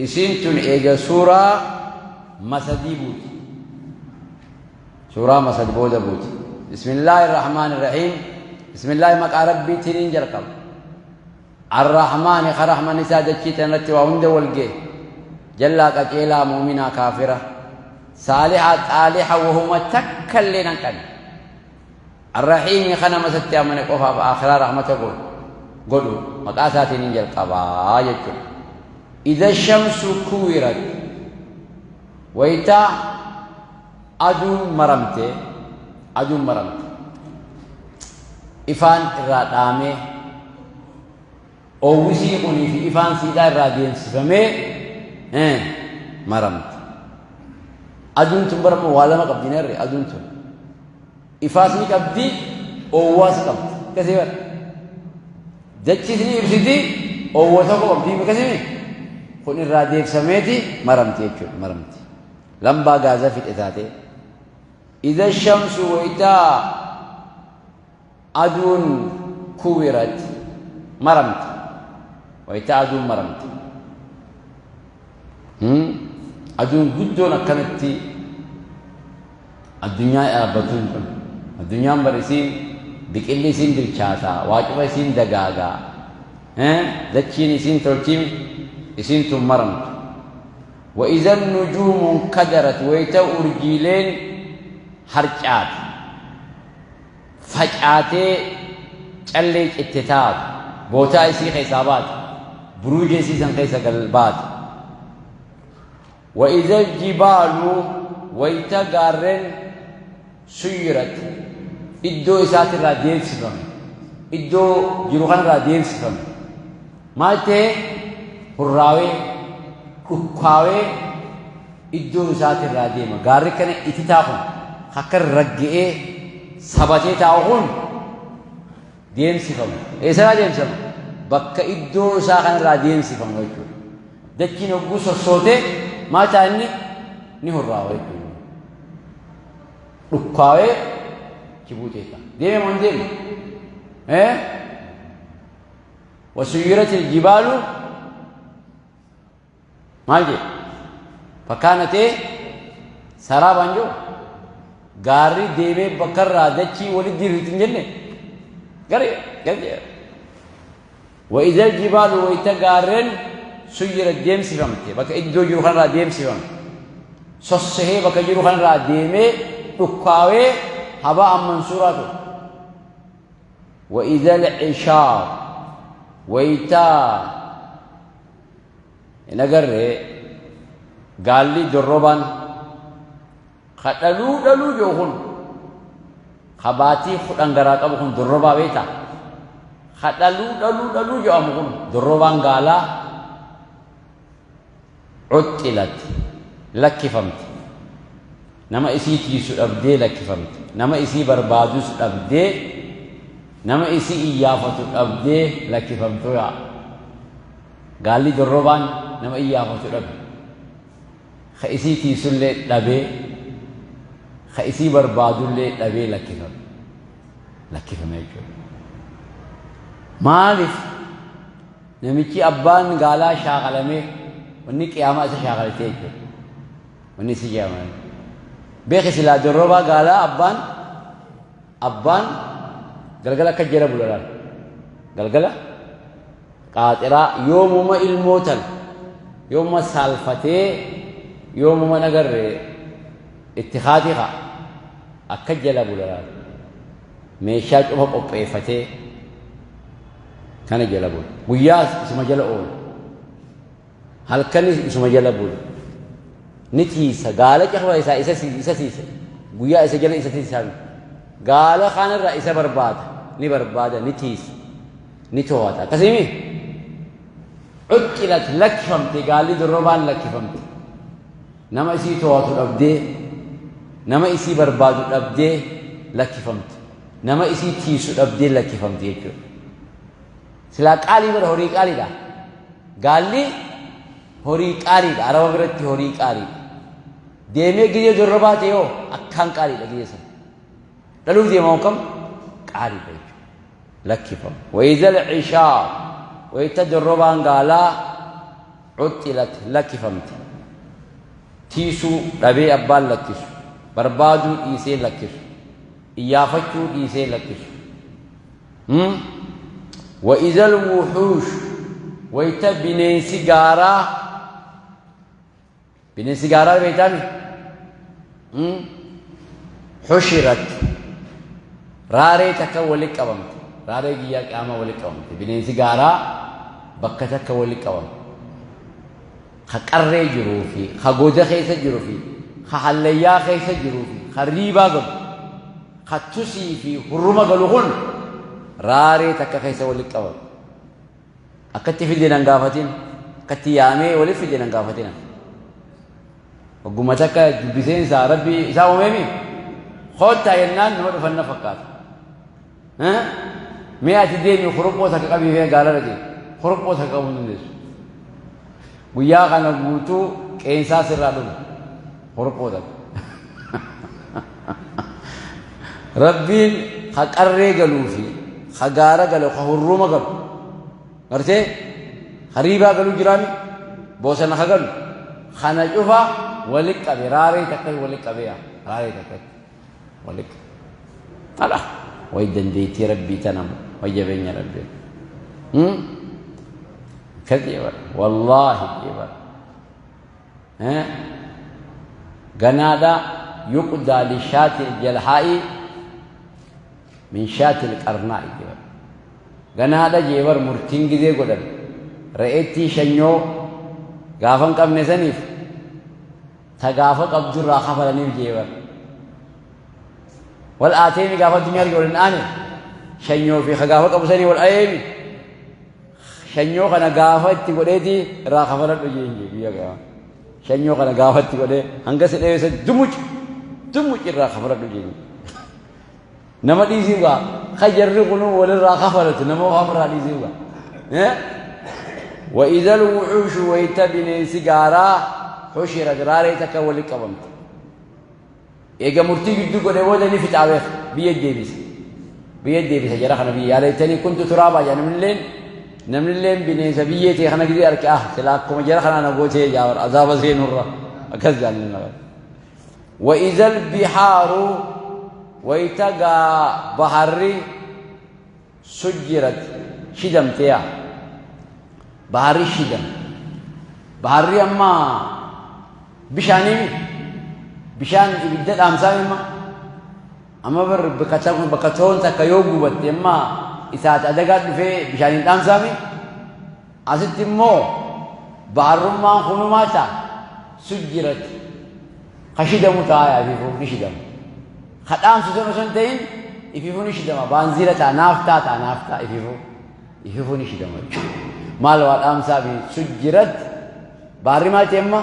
isiin tun eega suuraa masadii buuti suuraa masad booda buuti bismillaahi irrahmaani irrahiim bismillaahi maqaa rabbiitiin jalqaba arrahmaani karahman isaa dachii tanatti waa hunda walgee jallaa qaceelaa muuminaa kaafira saalihaa xaaliha wahuma takka illee nan qabne arrahiimi kana masatti amane qofaaf akhiraa rahmata godhu maqaa isaatiin hin jalqabaa jechuudha idha shamsu kuwirat wayita aduun maramte aduun maramte ifaan irraa dhaamee oowwisii kunii fi ifaan siidhaa irraa deemsifamee maramte aduun tun barama waa lama qabdi nerre aduun tun ifaas ni qabdi oowwaas qabdi akkasii bara dachis ni ibsiti oowwa tokko qabdi akkasii kun irraa deebsameeti maramti jechuudha maramti lambaa gaaza fixe taate idha shamsu wayitaa aduun kuwirat maramti wayitaa aduun maramti aduun guddoon akkanatti addunyaa dhaabbatuun kun addunyaan bar isiin biqilli isiin bilchaataa waacuba isiin dagaagaa dachiin isiin tolchiin isiin tun maramtu وإذا النجوم انكدرت ويتا أرجيلين هرجات فجأتي callee citte taatu bootaa isii keessaa baate buruuja isii san keessa gal baate وإذا الجبال wayta gaarreen suyirat iddoo isaatirraa deemsifame iddoo jiru kanarraa deemsifame maal ta'e hurraawee dhukkaawee iddoo isaatirraa deema gaarri kana ititaa kun akka ragga'ee sabatee taa'u kun deemsifama eessarraa deemsifama bakka iddoo isaa kanarraa deemsifama jechuudha dachiin hogguu sossootee maal ta'a inni ni hurraawa jechuudha dhukkaawee jibuutee ta'a deeme moo hin deemne وسيرت الجبال maal jedhe fakkaana ta'e saraabaan jiru gaarri deemee bakkarraa dachii walitti diriirti hin jenne gari gari وإذا الجبال wayta gaarreen suyirat deemsifamte bakka iddoo jiru kanarraa deemsifamte Sossahee bakka jiru kanarraa deemee dhukkaawee habaa'an mansuuraa ture. Wa idha al-ishaar waytaa hin agarree gaalli dorrobaan ka dhaluu dhaluu jiru kun ka baatii 10 garaa qabu kun dorrobaa beektaa? Ka dhaluu dhaluu dhaluu jedhamu kun dorrobaan gaalaa cuxxilat lakkifamte. Nama isii tiisu dhabdee lakkifamte. Nama isii barbaadus dhabdee, nama isii iyyaafatu dhabdee lakkifamtu yaa. Gaalli dorrobaan nama iyyaafatu dhabe. Ka isii tiisullee dhabee, ka isii barbaadullee dhabee lakkifame. Lakkifame jechuudha. Maaliif namichi abbaan gaalaa shaakalamee wanni qiyaamaa isa shaakalatee jechuudha. Wanni isi qiyaamaa. Beeki silaa dorrobaa gaalaa abbaan galgala akka jala bula laal. Galgala qaaxiraa yoomuma ilmoo tan yoomuma saalfatee yoomuma nagarree itti haati haa akka jala bula laal. Meeshaa cufa qopheeffatee kana jala bula. Guyyaas isuma jala oolu. Halkanis isuma jala bula. Ni tiisa gaala cafaa isaa isa siisa. Guyyaa isa jala isa tiisaa. Gaala kanarraa isa barbaada. Ni barbaada, ni tiisa. Ni to'ata. Akkasimi cuqqilat lakkifamte gaalli dorrobaan lakkifamte. Nama isii to'atu dhabdee, nama isii barbaadu dhabdee lakkifamte. Nama isii tiisu dhabdee lakkifamte jechuudha. Silaa qaalii bara horii qaaliidha. Gaalli horii qaaliidha. Araba biratti horii qaaliidha. Deemee gizee dorrobaa ta'e hoo akkaan qaaliidha gizee sana. Dhaluuf deema kam qaaliidha jechuudha. Lakkifamu. Wa idha al-ishaar wayita dorrobaan gaalaa cuxxilat lakkifamte. Tiisuu dhabee abbaan lakkisu. Barbaaduu dhiisee lakkisu. Iyyaafachuu dhiisee lakkisu. Wa idha al-wuxuush wayita bineensi gaaraa bineensi gaaraa beektaami? Xushirat raaree takka walitti qabamte. Raaree guyyaa qiyaamaa walitti qabamte. Bineensi gaaraa bakka takka walitti qabamte. Ka qarree jiruu fi ka goda keessa jiruu fi ka hallayyaa keessa jiruu fi ka riibaa galu ka tusii fi hurruma galu kun raaree takka keessa walitti qabamte. Akkatti fide nan gaafatin, akkatti yaamee walitti fide nan gaafatin. Ogguma takka dubbiseen isaa rabbi isaa uumeemi koottaa jennaan nama dhufan na fakkaata. Mee ati deemi kuruphoo takka qabii fi gaala dhaqi. Kuruphoo takka qabuu hin dandeessu. Guyyaa kana guutuu qeensaa sirraa dhumu. Kuruphoo takka. Rabbiin ka qarree galuu fi ka gaara galu ka hurruma galu. Gartee ka riibaa galuu jiraami bosona ka galu. Kana cufa walitti qabe raaree takka walitti qabee raaree takka walitti qabe. Ala way dandeettii rabbii tanamu way jabeenya rabbii. Kadhiba wallaahi dhiba. Ganaadha yuqdaa lishaati jalhaa'i min shaati qarnaa'i dhiba. Ganaadha jeebar murtiin gizee godhan re'eettii shanyoo gaafa hin qabne saniif ta gaafa qabdurraa kafalaniif jeebar. Wal aateemi gaafa addunyaa arge wal hin aane shanyoo fi ka gaafa qabu sanii wal ayeemi shanyoo kana gaafa itti godheeti irraa kafaladhu jeen jee guyyaa qiyaamaa. Shanyoo kana gaafa itti godhee hanga si dheessa dumuc dumuc irraa kafaladhu jeen. Nama dhiisii gaa ka jarri kunuu walirraa kafalatu nama waan irraa dhiisii gaa. Wa idha al-wuxuushu wayita bineensi gaaraa xushirat raaree takka walitti qabamte. Eega murtii gidduu godhe booda ni fixaa beeka biyya deebisa. Biyya deebisa jara kana biyya yaalettanii kuntu turaabaa jedha namnilleen bineensa biyyee ta'e kana gidee arge ah silaa akkuma jara kanaa na gootee jaawar azaaba seenurra akkas jaallan nama. Wa idha al-bihaaru wayita gaa baharri sujjirat shidamtee yaa baharri shidam baharri amma bishaanii Bishaan ibidda dhaamsaa imma amma bar bakka toon takka yoo gubatte amma isaati adagaa dhufee bishaaniin dhaamsaami. Asitti immoo baharrummaan kunumaa ta'a sujjirat ka shidamu ta'a ifiifuu ni shidamu. Ka dhaamsu sun osoo hin ta'in ifiifuu ni shidama baanziila ta'a naaftaa ta'a naaftaa ifiifuu ifiifuu ni shidama jechuudha. Maal waa dhaamsaa fi sujjirat baharri maal ta'e amma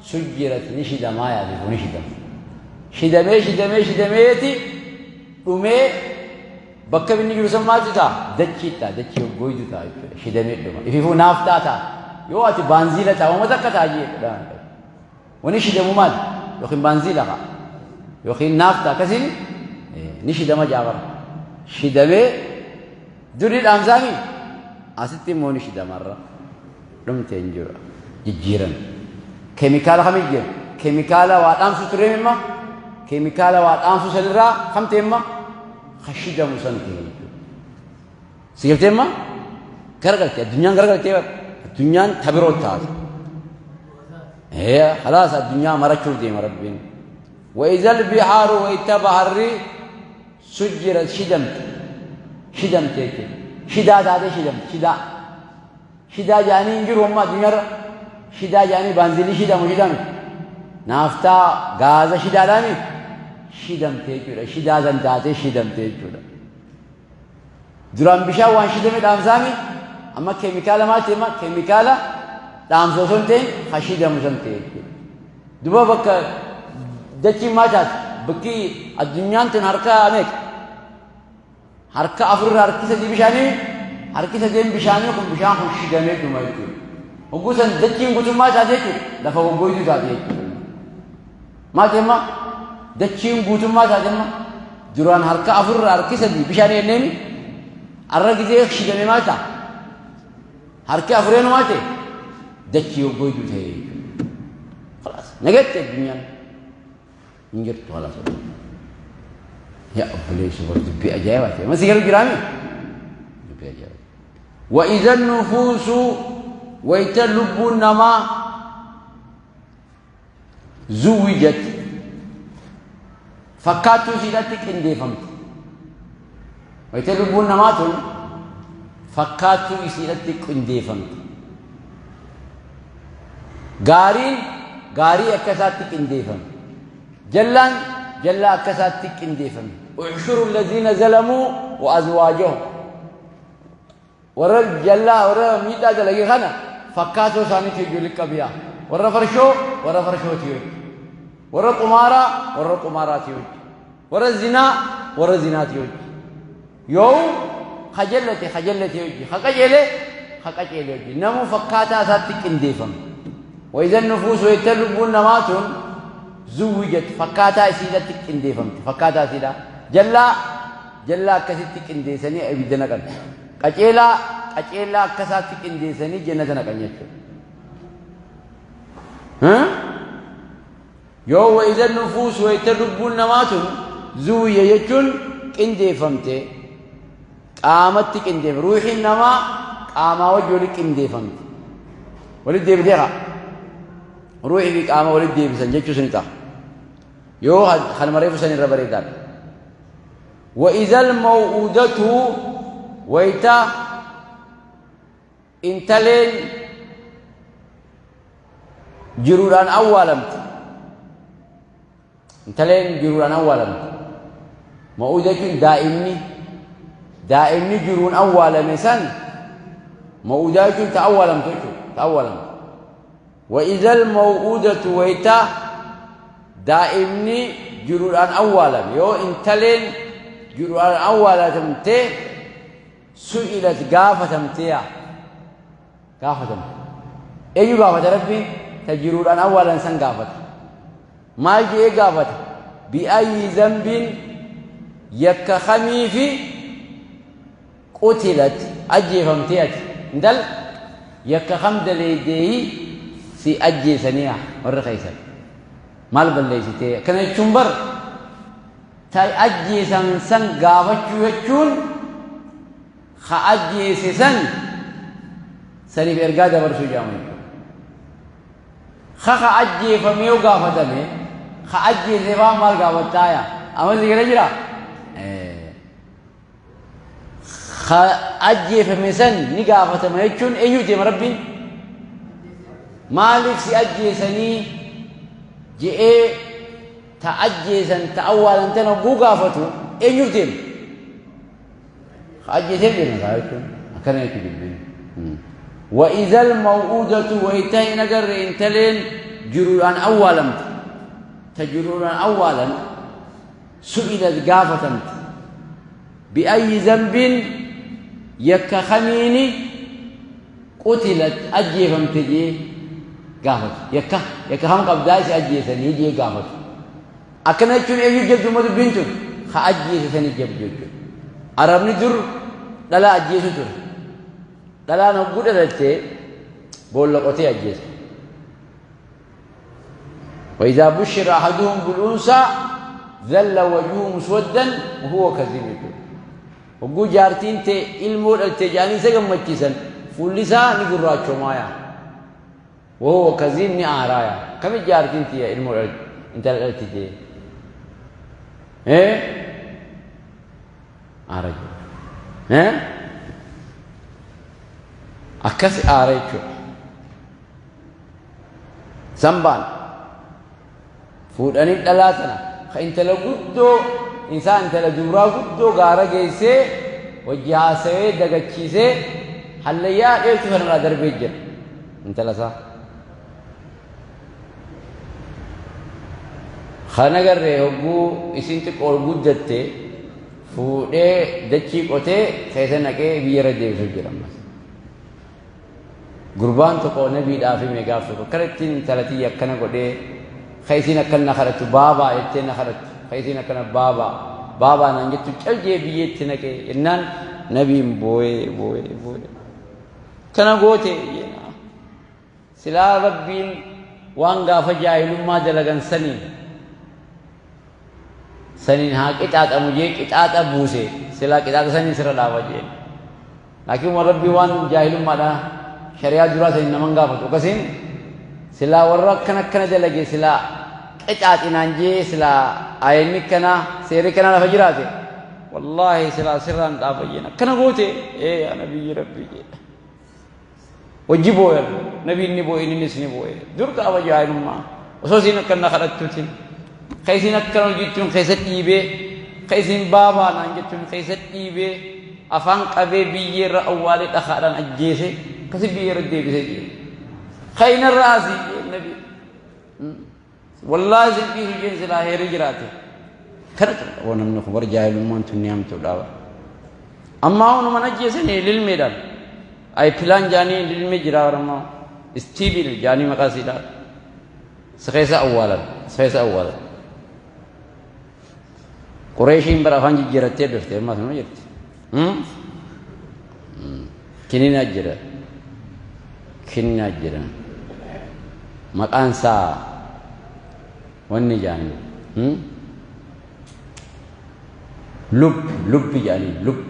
sujjirat ni shidamaa yaa ifiifuu ni shidama. Shidamee shidamee shidameeti dhumee bakka inni jiru san maaltu ta'a? Dachii ta'a, dachii hoggooytu ta'a jechuudha. Shidamee dhuma. Ifiifuu naaftaa ta'a. Yoo ati baanziila ta'a, uummata akka ta'a jechuudha. Wani shidamu maal? Yookiin baanziila ka'a. Yookiin naaftaa akkasiin ni shidama jaabara. Shidamee durii dhaamsaami asitti immoo ni shidamarra. Dhumte hin jiru. Jijjiirame. Keemikaala kam jijjiira? Keemikaala waa dhaamsu turee imma keemikaala waa dhaamsu sanirraa kam ta'e imma ka shidamu san ta'e jechuudha. Si galtee imma garagalte addunyaan garagaltee bara addunyaan tabiroo taate. Ee khalaas addunyaa marachuuf deema rabbiin. Wa izal bihaaru wayita baharri sujjirat shidamte shidamte jechuudha. Shidaa taatee shidamte shidaa. Shidaa jedhanii hin jiru amma addunyaarra. Shidaa jedhanii baanzilii shidamu shidame. Naaftaa gaaza shidaadhaami shidamte jechuudha. Shidaa san taatee shidamte jechuudha. Duraan bishaan waan shidame dhaamsaami amma keemikaala maal ta'e keemikaala dhaamsa osoo hin ta'in ha shidamu san ta'e jechuudha. Duba bakka dachiin maal taate bakki addunyaan tun harka meeqa? Harka afurraa harki sadii bishaanii harki sadeen bishaanii kun bishaan kun shidamee dhuma jechuudha. Hogguu san dachiin guutummaa taate jechuudha. Lafa goggooytuu taate jechuudha. Maal ta'e amma dachiin guutummaa taate amma duraan harka afurraa harki sadii bishaanii jenneemi har'a gizee shidame maal ta'a? Harki afureen maal ta'e? Dachii goggooytuu ta'e jechuudha. Khalaas nagatte addunyaan. Hin jirtu khalaas. Yaa obboleessu bar dubbii ajaa'ibaa ta'e. Masii garuu jiraami? Dubbii ajaa'ibaa. Wa idan nufuusu wayita lubbuun namaa zuwijat fakkaattuu isiidhatti qindeeffamte. Wayita lubbuun namaa tun fakkaattuu isiidhatti qindeeffamte. Gaariin gaarii akka isaatti qindeeffame. Jallaan jallaa akka isaatti qindeeffame. Uxshuru allaziina zalamuu wa azwaajahum. Warra jallaa warra miidhaa dalage kana fakkaatoo isaaniitii wajji walitti qabiyaa. Warra farshoo warra farshootii wajji. Warra qumaaraa warra qumaaraatii wajji. Warra zinaa warra zinaatii wajji. Yoo ka jallate ka jallate wajji ka qajeele ka qajeele wajji. Namuu fakkaataa isaatti qindeeffame. Wayzan nufuus wayta lubbuun namaa tun zuwwijat fakkaataa isiidhatti qindeeffamte fakkaataa isiidha. Jallaa jallaa akkasitti qindeessanii ibidda naqan. Qaceelaa qaceelaa akkasaatti qindeessanii jannata naqan jechuudha. Yoo wayza nufuus wayta lubbuun namaa tun zuwiyya jechuun qindeeffamte qaamatti qindeeffamte ruuxiin namaa qaamaa wajji walitti qindeeffamte walitti deebitee haa ruuxii fi qaama walitti deebisan jechuu suni ta'a. Yoo kanuma reefu san irra bareedaadha. Wa izal maw'udatu wayta intaleen jiruudhaan awwaalamte intaleen jiruudhaan awwaalamte ma'uuda jechuun daa'imni daa'imni jiruun awwaalame san ma'uudaa jechuun ta awwaalamte jechuudha ta awwaalamte wa izal maw'uudatu wayta daa'imni jiruudhaan awwaalame yoo intaleen jiruudhaan awwaalamte su'ilat gaafatamteeya gaafatamte eenyu gaafata rabbiin ta jiruudhaan awwaalan san gaafata maal je'ee gaafata bi'ayyi zambiin yakka kamiifi qutilat ajjeefamtee ati intal yakka kam daleeydeeyi si ajjeesaniya warri keeysan maal balleessitee akkana jechuun bar ta ajjeesan san gaafachuu jechuun ka ajjeese san saniif ergaa dabarsuu jedhama jechuudha. Ka ka ajjeefame yoo gaafatame Ka ajjeese faa maal gaafattaaya? Amma si gala jira? Ka ajjeefame san ni gaafatama jechuun eenyu deema Rabbiin? Maaliif si ajjeesanii je'ee ta ajjeesan ta awwaalan tana hogguu gaafatu eenyuuf deema? Ka ajjeeseef deema kaa jechuun akkana jechuun dubbiin. وإذا الموءودة wayta hin agarre intaleen jiruudhaan awwaalamte ta jiruudhaan awwaalan سئلت gaafatamte بأي ذنب yakka kamiini قتلت ajjeefamte jee gaafatu yakka yakka kam qabdaa si ajjeesanii jee gaafatu. Akkana jechuun eenyu jabdu ma dubbiin tun ka ajjeese sanii jabdu jechuudha. Arabni dur dhalaa ajjeesu ture. Dhalaan hogguu dhalatte boolla qotee ajjeesa. وإذا بشر أحدهم بالأنثى ظل وجهه مسودا وهو كظيم jechuudha. Hogguu jaartiin tee ilmoo dhalte jedhanii isa gammachiisan fuulli isaa ni gurraachoomaaya. وهو كظيم ni aaraaya. Kami jaartiin tiyya ilmoo dhalte intala dhalte jee. Aara jechuudha. Akkasi aara jechuudha. Zambaan fuudhanii dhalaa tana ka intala guddoo isaa intala dubraa guddoo gaara geessee wajji haasawee dagachiisee hallayyaa dheertuu sanarraa darbee jira intala isaa. Kana garree hogguu isin xiqqoo ol guddatte fuudhee dachii qotee keessa naqee biyyarra deebisuu jira ammas. Gurbaan tokko nabiidhaaf hime gaaf tokko akkana ittiin intala tiyya akkana godhee ka isiin akkana na kadhattu baabaa jettee na kadhattu ka isiin akkana baabaa baabaa naan jettu cal jee biyyeetti naqee jennaan nabiin booyee booyee booyee kana goote jeenaa silaa Rabbiin waan gaafa jaahilummaa dalagan saniin saniin haa qixaaxamu jee qixaaxa buuse silaa qixaaxa saniin sirra dhaaba jeen. Laakiin waan Rabbii waan jaahilummaadha shari'aa duraa saniin naman gaafatu akkasiin silaa warra akkana akkana dalage silaa qixaaxinaan jee silaa aayanni akkanaa seerri akkanaa lafa jiraate wallaahi silaa sirraan dhaaba jeen akkana goote ee yaa nabiyyi Rabbii jee. Wajji booyan nabiin ni boo'e innis ni boo'e dur gaafa jaahilummaa osoo isiin akkan na kadhattuutiin ka isiin akkan hojjettuun keessa dhiibee ka isiin baabaa naan jettuun keessa dhiibee afaan qabee biyyeerra awwaalee dhakaadhaan ajjeese akkasi biyyeerra deebisee jee ka inarra asii jee nabi wallaahi isin dhiisu jeen silaa heerri jiraate kana ture oo namni kun warra jaahilummaan tun ni hamtuu dhaaba ammaa hunuman ajjeesanii lilmeedhaan ay pilaan jaanii lilmee jira warra istiibil jaanii maqaa siidhaa si keessa awwaalan si keessa awwaalan Qureeshiin bara afaan jijjiirattee dhufte ammas numa jirti kininaa jira kininaa jira maqaan isaa wanni jaanii lubbi lubbi jaanii lubbi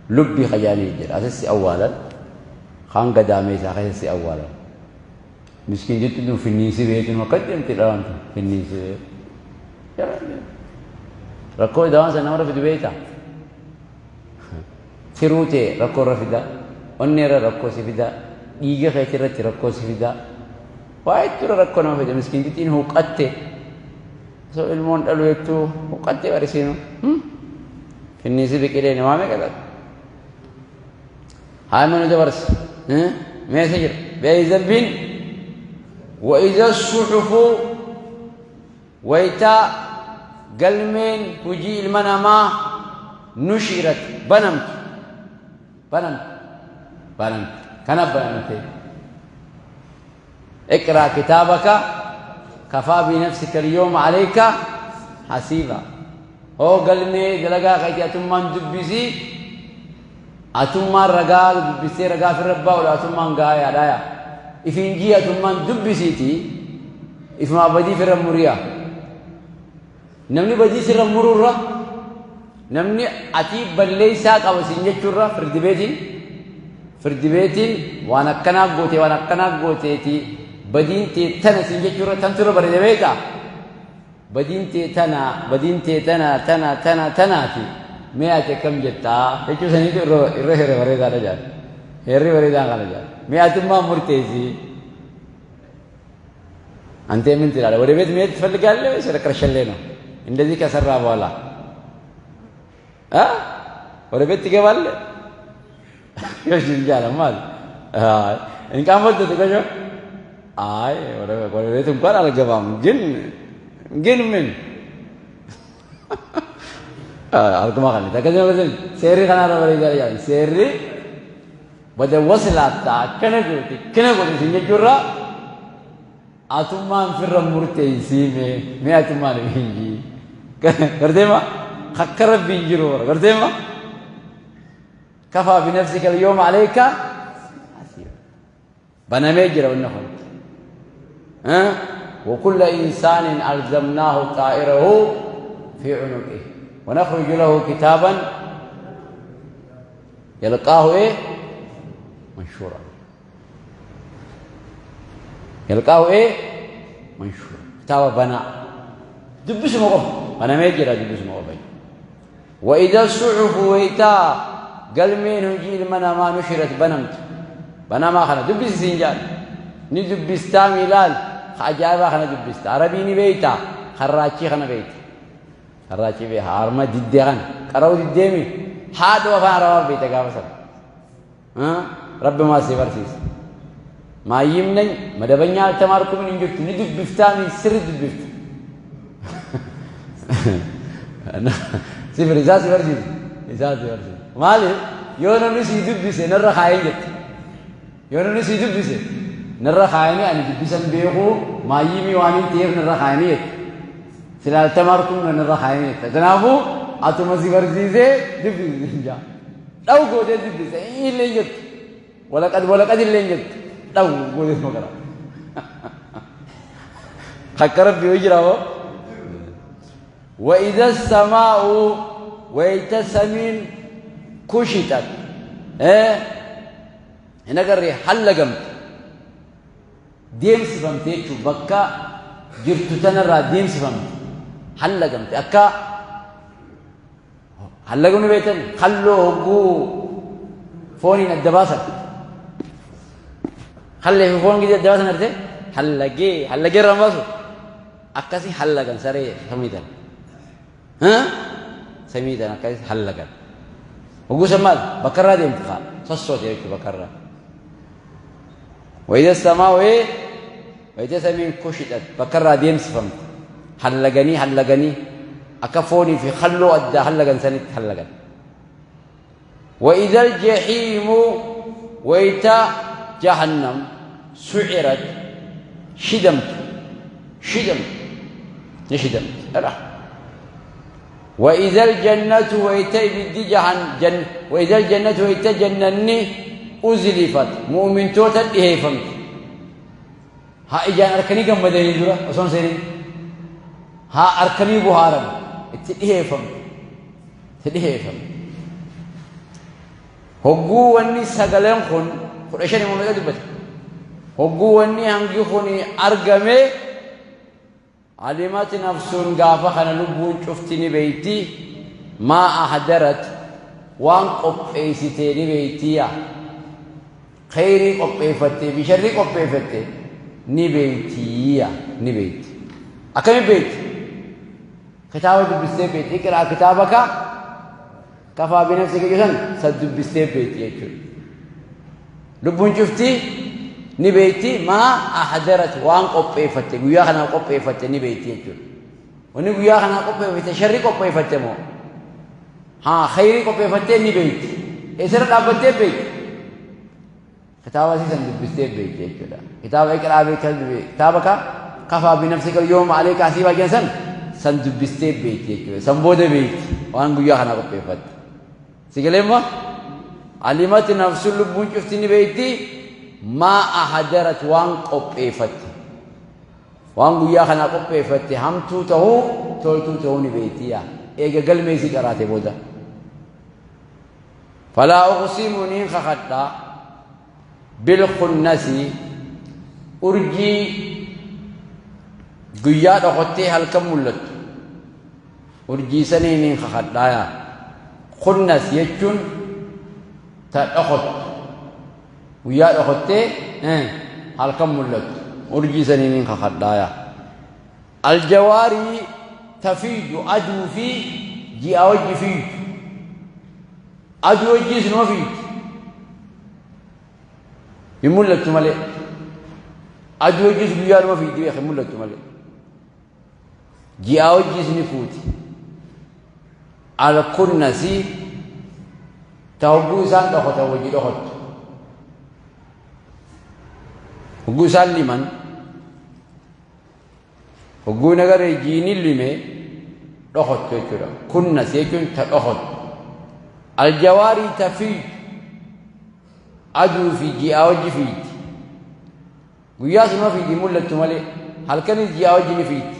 lubbi ka jaanii jira asis si awwaalan kaan gadaamee isaa keessa si awwaalan miskiin jettu tun finniinsi beetu akka deemti dhalaan tun finniinsi beetu rakkoo dawaan san namarra fidu beektaa Tiruu tee rakkoo irra fida, onnee irra rakkoo si fida, dhiiga keetii irratti rakkoo si fida. Waa hedduu irra rakkoo nama fida. Miskiintittiin huuqqatte. Osoo ilmoon dhalu jettuu huuqqatte barisiinu. Finniisi biqilee namaa meeqa dhala. Haa immoo nu dabarsa. Meesa jira. Beeyi zambiin wa'iza suxufuu Wayta galmeen hujii ilma namaa nushirat banamtu banamtu banamtu kana banamte اقرأ كتابك كفى بنفسك اليوم عليك حسيبا هو galmee dalagaa keetii atummaan dubbisii atummaan ragaa dubbistee ragaa firra baa'udha atummaan gaayaadha ifiin jii atummaan dubbisiitii Ifumaa badii firra muriya. Namni badii sirra mururra namni atii balleessaa qaba siin jechuurra firdi beetiin firdi beetiin waan akkanaa goote waan akkanaa gooteeti badiin tee tana siin jechuurra tan turra bareeda beektaa. Badiin tee tana, badiin tee tana, tana, tana, tanaati. Mee ati akkam jettaa jechuu saniitu irra heera bareedaadha jedhan. Heerri bareedaan kana jedhan. Mee atummaan murteessi. አንተ ምን ትላለህ? ወደ ቤት መሄድ ትፈልጋለህ ወይስ ወደ ከርሸሌ ነው? እንደዚህ ከሰራ በኋላ እ ወደ ቤት ትገባለህ? እሺ እንጃ ማለት አይ እንቃመጥ ተቀጆ አይ ወደ ቤት እንኳን አልገባም። ግን ምን akkuma kana akkasuma seerri kanarra bareedaa jedhan. Seerri bada waslaattaa akkana gooti akkana gooti isin jechuurraa atummaan firra murteessii mee atummaan hinji garteema akka rabbiin jiru bara garteema kafaa binafsika al-yawma alayka banamee jira wanni kun. وكل إنسان ألزمناه طائره في عنقه ونخرج له كتابا يلقاه إيه؟ منشورا. يلقاه إيه؟ منشورا. كتاب بنا دبس موقف أنا ما يجرى دبس موقف. وإذا الصحف ويتا قال مين هجي المنا ما نشرت بنمت بنا ما خنا دبس سنجان ندبس تاميلال عجائب خنا دبس عربي نبيتا خراتشي خنا بيت خراتشي بيها أرما ديدي خنا قرأوا ديديمي حاد وفا عربا بيتا قابسا ها رب ما سيبرسيس ما يمنن مدبنيا አልተማርኩም እንጂ ንድብፍታሚ ስር ድብፍት ሲፈር ኢዛ ሲፈርሲስ ኢዛ ሲፈርሲስ ማለት የሆነ ንስ ይድብስ ነረኻየን ጀት የሆነ ንስ ይድብስ ነረኻየን አኒ ድብሰን ቤኹ ማይሚ ዋኒን ቴፍ ነረኻየን ጀት ስላልተማርኩም ነረኻየን ጀት ተናፉ አቶ መሲፈርሲሴ ድብስ እንጃ ዳው ጎደ ድብስ ይለኝ ጀት ወለቀድ ወለቀድ ይለኝ ጀት ዳው ጎደ መከራ ሐቀረብ ይጅራው። وإذا السماء ويتسمين كشطت إيه هنا قري حلقمت ديمس فهمت بكا جرت تنرى ديمس فهمت حلقمت أكا حلقوني بيتن خلو هقو فوني الدباسة خلي في فون كده الدباسة نرتي حلقي حلقي رماسو أكاسي حلقن سري سميتن ها سميتن أكاسي حلقن وقو سمال بكرة دي انتقال صوت يكتب بكرة. وإذا السماء إيه وإذا سمين كشطت بكرة دي انسفمت حلقني حلقني أكفوني في خلو أدى حلقن سنت حلقن. وإذا الجحيم وإذا جهنم سعرت شدمت شدمت نشدمت أرح. وإذا الجنة وإذا جن وإذا الجنة وإذا جنني أزلفت مؤمن توتت إيه فهمت ها إجان أركني كم بدني جرا أصلا سيرين ها أركني بهارم إيه فهمت إيه فهمت هجو وني سجلهم خن قريشان مملكة دبت هجو وني هنجي خني أرجمه علمت نفس غافة خنا لبون شفتني بيتي ما أحضرت وان قبيستني بيتي خيري قبيفتي بشري قبيفتي نبيتي نبيتي أكمل بيت كتابك بستي بيت اقرأ كتابك كفى بنفسك جسن سد بستي بيتي يجول لبون شفتي نبيتي ما أحضرت وان قبيفتي ويا خنا قبيفتي نبيتي يجول وني ويا خنا قبيفتي شري قبيفتي مو ها خيري قبيفتي نبيتي إسر قبتي بيت كتابة سيسن بستي بيت يجول كتاب اقرأ كتابك كفى بنفسك اليوم عليك حسيبا جنسن سند بستي بيت يجول سنبود بيت وان ويا خنا قبيفتي سيقلم علمت نفس لبون شفتني بيتي ما أحضرت وان قبيفت وان قيا خنا قبيفت هم توته تولتو توني بيتيا إيجا قلمي سيقراتي بودا فلا أقسم نين خخطا بالخنس أرجي Guyyaa dhokottee halkan mul'attu. Urjii saniiniin kakadhaaya. Kunnas jechuun ta dhokottu. Guyyaa dhokottee halkan mul'attu. Urjii saniiniin kakadhaaya. Aljawaarii tafiidu aduu fi ji'a wajji fiidu. Aduu wajjiis numa fiidu. Hin mul'attu malee. Aduu wajjiis guyyaa numa fiidi beeka hin mul'attu malee. Ji'a wajjiis ni fuuti. Alkunnasi ta hogguu isaan dhokotan wajji dhokottu. Hogguu isaan liman hogguu nagaree jiini lime dhokottu jechuudha. Kunnas jechuun ta dhokottu. Aljawaarii ta fiidu aduu fi ji'a wajji fiidi. Guyyaa suma fiidi mul'attu malee halkanis ji'a wajji ni fiidi.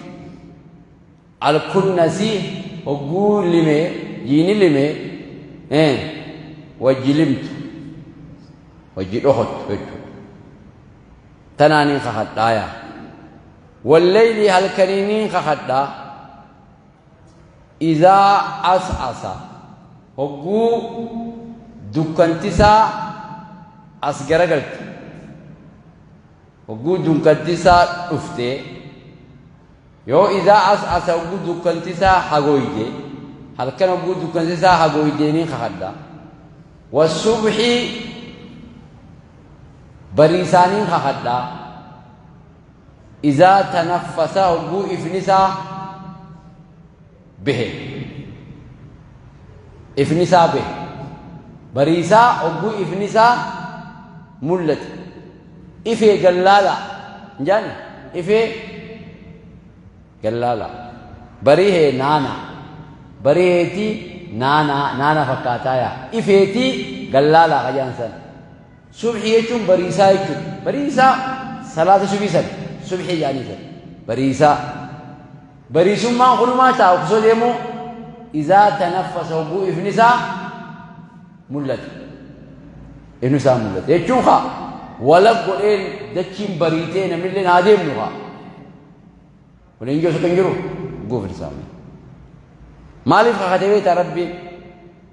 Alkunnasi hogguu lime jiini lime wajji limtu wajji dhokottu jechuudha. Tanaaniin kakadhaaya. Wallayli halkaniiniin kakadhaa. Izaa as'asa hogguu dukkantisaa as garagalte. Hogguu dukkantisaa dhufte yoo izaa as'asa hogguu dukkantisaa hagoyde halkan hogguu dukkantisaa hagoydeeniin kakadha. Wasubxi bariisaaniin kakadha. Izaa tanaffasa hogguu ifnisaa bahe. Ifnisaa bahe. Bariisaa hogguu ifnisaa mul'ate. Ifee gallaala. Hin jaanne? Ifee gallaala. Barihee naana. Bariheetii naanaa naana fakkaataa yaa. Ifeetii gallaalaa kajaan san. Subxii jechuun bariisaa jechuudha. Bariisaa salaata subii san subxii jedhanii san. Bariisaa. Bariisummaan kunumaa ta'a osoo deemu izaa tanaffasa hogguu ifni isaa mul'ate. Ifni isaa mul'ate jechuun kaa wala godheen dachiin bariitee namnillee haa deemnu kaa. Waliin jiru kan jiru hogguu ifni isaa mul'ate. Maaliif kakatee beektaa Rabbiin?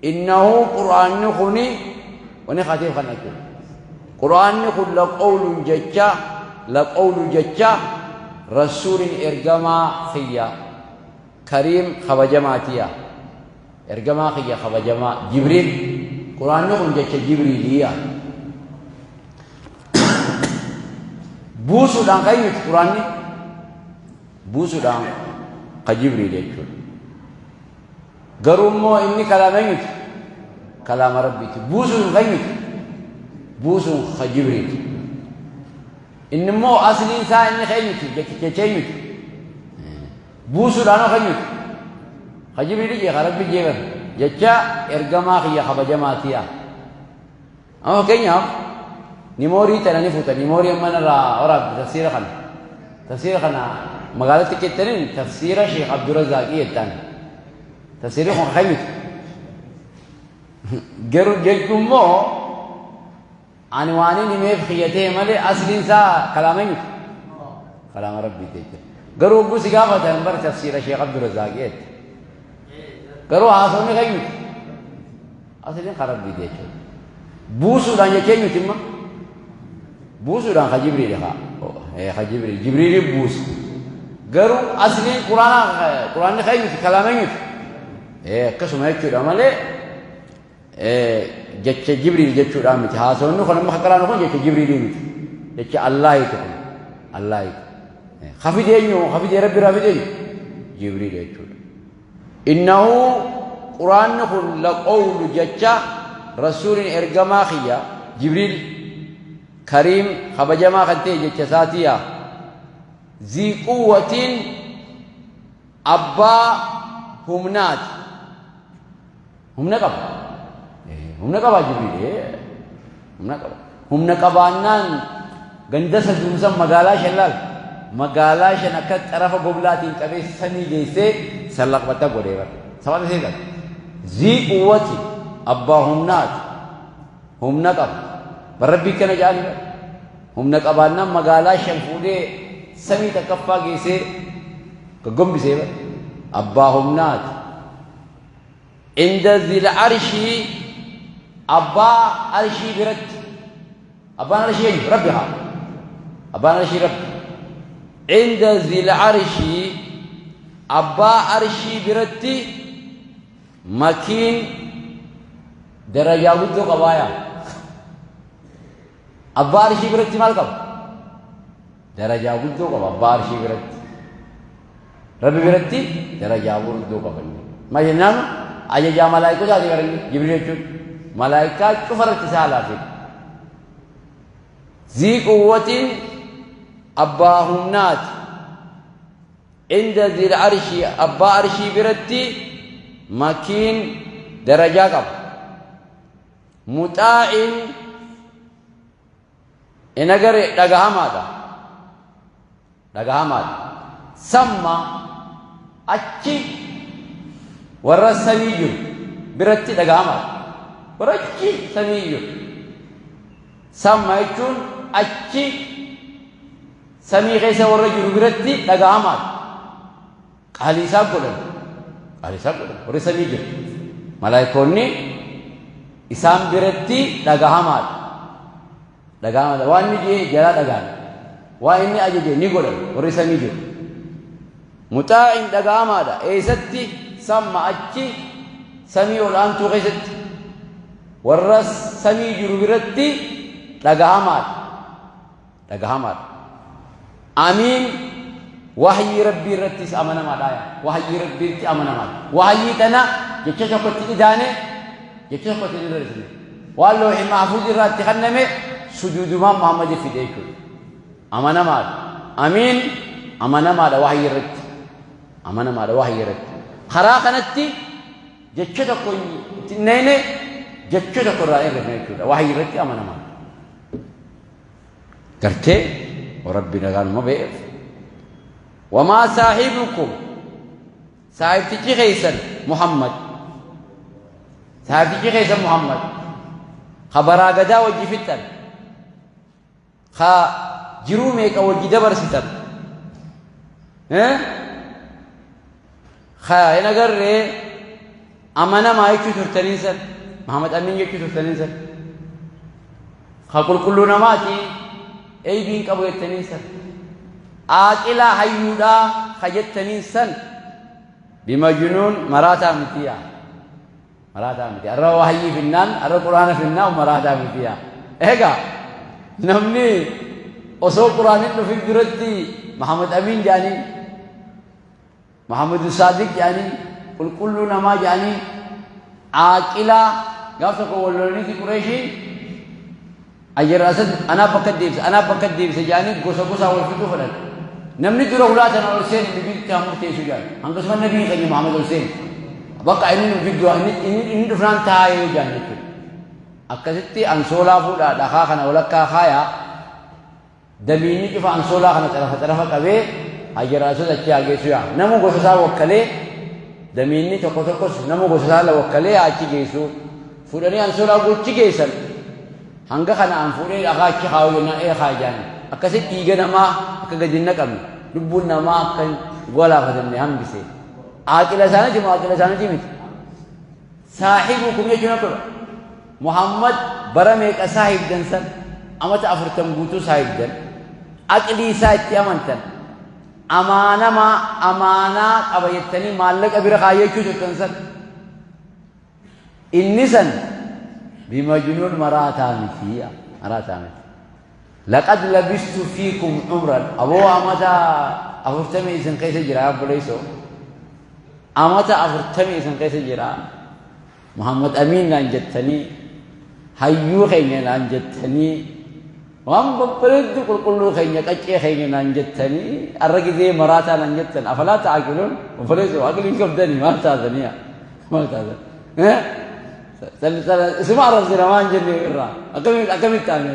Innahu qur'aanni kuni wani kakateef kana jechuudha. Qur'aanni kun laqawlun jecha laqawlu jecha rasuulin ergamaa kiyya kariim kabajamaatiya. Ergamaa kiyya kabajamaa Jibriil. Qur'aanni kun jecha Jibriiliya. Buusuudhaan kan miti qur'aanni buusuudhaan ka Jibriil jechuudha. Garuu immoo inni kalaama eenyuti? Kalaama Rabbiiti. Buusuun kan eenyuti? Buusuun ka Jibriil. Inni immoo asliin isaa inni ka eenyuti? Jecha eenyuti? Buusuudhaan hoo ka eenyuti? Ka Jibriil jee ka Rabbi jee bara. Jecha ergamaa kiyya kabajamaatiya. Amma fakkeenyaaf nimoorii tana ni fuuta. Nimoorii amma narraa waraabde tafsiira kana. Tafsiira kana magaalatti kettaniin tafsiira Sheekh Abdurrazaaqii jettaan. Tafsiirri kun kan miti. Garuu jechuun immoo ani waan inni himeef kiyyatee malee asliin isaa kalaama miti. Kalaama Rabbiiti jechuudha. Garuu hogguu si gaafatan bara tafsiira Sheekh Abdurrazaaqii jette. Garuu haasofni kan miti. Asliin kan Rabbiiti jechuudha. Buusuudhaan jecha eenyuti imma? Buusuudhaan ka Jibriili haa. Ka Jibriil. Jibriili buusa. Garuu asliin quraana quraanni kan eenyuti? Kalaama eenyuti? Akkasuma jechuudha malee jecha Jibriil jechuudhaan miti. Haasofni kun amma kan qaraanu kun jecha Jibriilii miti. Jecha Allaahiiti kun. Allaahiiti. Ka fide eenyu? Ka fide Rabbi irraa fide eenyu? Jibriil jechuudha. Innahu quraanni kun laqawlu jecha rasuulin ergamaa kiyya Jibriil kariim kabajamaa kan ta'e jecha isaatiya. Zii quwwatiin abbaa humnaati. Humna qaba. Humna qabaa Jibriil. Humna qaba. Humna qabaannaan ganda saduumsan magaalaa shan laal. Magaalaa shan akka xarafa goblaatiin qabee samii geessee sallaqbatta godhee bara. Sababa seetan. Zii quwwati abbaa humnaati. Humna qaba. Barrabbii kana jedhanii bara. Humna qabaannaan magaalaa shan fuudhee samii takkaffaa geessee Gaggombisee bara. Abbaa humnaati. Inda zil arshii, abbaa arshii biratti. Abbaan arshii eenyu? Rabbi haa. Abbaan arshii Rabbi. Inda zil arshii, abbaa arshii biratti makiin darajaa guddoo qabaayaa. Abbaa arshii biratti maal qaba? Darajaa guddoo qaba abbaa arshii biratti. Rabbi biratti darajaa guddoo qaba inni. Maal jennaan ajajaa malaayikotaati bara inni Jibriil jechuun malaayikaa cufa irratti isaa laafee. Zii quwwatiin abbaa humnaati. Inda zil arshii, abbaa arshii biratti makiin darajaa qaba. Muxaa'in in agare dhagahamaadha. Dhagahamaadha. Samma achi warra samii jiru biratti dhagahamaadha. Warra achi samii jiru. Samma jechuun achi samii keessa warra jiru biratti dhagahamaadha. Qaalii isaa godhan. Qaalii isaa godhan. Warri samii jiru. Malaayikoonni isaan biratti dhagahamaadha. Dhagahamaadha. Waan inni jee jalaa dhagahan. Waan inni ajaje ni godhan warri samii jiru. Muxaa'in dhagahamaadha. Eessatti samma achi samii ol aantuu keessatti warra samii jiru biratti dhagahamaadha. Dhagahamaadha. Amiin wahyii Rabbii irrattis amanamaadha. Wahyii Rabbiitti amanamaadha. Wahyii tana jecha tokkotti idaane jecha tokkotti hin hir'isne. Waan loohi mahfuuz irraa itti kenname sujuudumaan Muhammad fide jechuudha. Amanamaadha. Amiin amanamaadha wahyii irratti. Amanamaadha wahyii irratti. Karaa kanatti jecha tokko itti hin nayne jecha tokko irraa hin hir'ifne jechuudha. Wahyii irratti amanamaadha. Gartee Rabbi nagaanuma be'eef. Wamaa saahibukum, saahibtichi keessan Muhammad, saahibtichi keessan Muhammad ka baraa gadaa wajji fixxan, ka jiruu meeqa wajji dabarsitan, ka hin agarree amanamaa jechuu turtaniin san, Muhammad Amin jechuu turtaniin san, ka qulqulluu namaati eybiin qabu jettaniin san, aaqilaa hayyuudhaa ka jettaniin san, bimajnuun maraataa mitiyaa. Maraataa miti. Arra wahayyii finnaan, arra quraana finnaan maraataa mitiyaa. Egaa namni osoo quraanin dhufin duratti Muhammad Amin jedhanii, Muhammad Saadiq jedhanii, qulqulluu namaa jedhanii, aaqilaa gaaf tokko wal lolaniiti Qureeshiin Hajar Asad anaaf bakka deebisa, anaaf bakka deebisa jedhanii gosa gosaa wal fixuu fedhan. Namni dura hulaa tana ol seene nu gidduutti haa murteessu jedhan. Hangasuma nabii keenya Muhammad ol seene. Bakka inni nu gidduu inni dhufnaan taa'ee jedhan jechuudha. Akkasitti ansoolaa fuudhaa dhakaa kana walakkaa kaayaa damiinni cufa ansoolaa kana xarafa xarafa qabee Hajar Asad achi haa geessu yaa. Namu gosa isaa wakkalee damiinni tokko tokkos namu gosa isaa wakkalee haa achi geessu. Fuudhanii ansoolaa gochi geessan. Hanga kana an fuudhee dhakaa achi kaa'u jennaan ee kaa jaan. Akkasitti dhiiga namaa akka gadi hin naqamne, lubbuun namaa akka hin golaafatamne hambise. Aaqila isaaniiti moo aaqila isaaniiti miti? Saahibukum jechuun akkuma Muhammad bara meeqa saahibdan san, amata 40 guutuu saahibdan, aqlii isaa itti amantan, amaanamaa amaanaa qaba jettanii maallaqa bira kaayyachuu turtan san. Inni san bimajnuun maraataa miti, maraataa miti. Laqad labistu fiikum umran, aboo amata 40 isin keessa jira obboleessoo, amata 40 isin keessa jira. Muhammad Amiin naan jettanii, hayyuu keenya naan jettanii, waan babbareeddu qulqulluu keenya qaccee keenya naan jettanii, arra gizee maraataa naan jettan, afalaa ta'aqiluun obboleessoo aqliin qabdanii maal taatanii maal taatan? Isuma arrabsina waan jenne irraa akkamitti taane?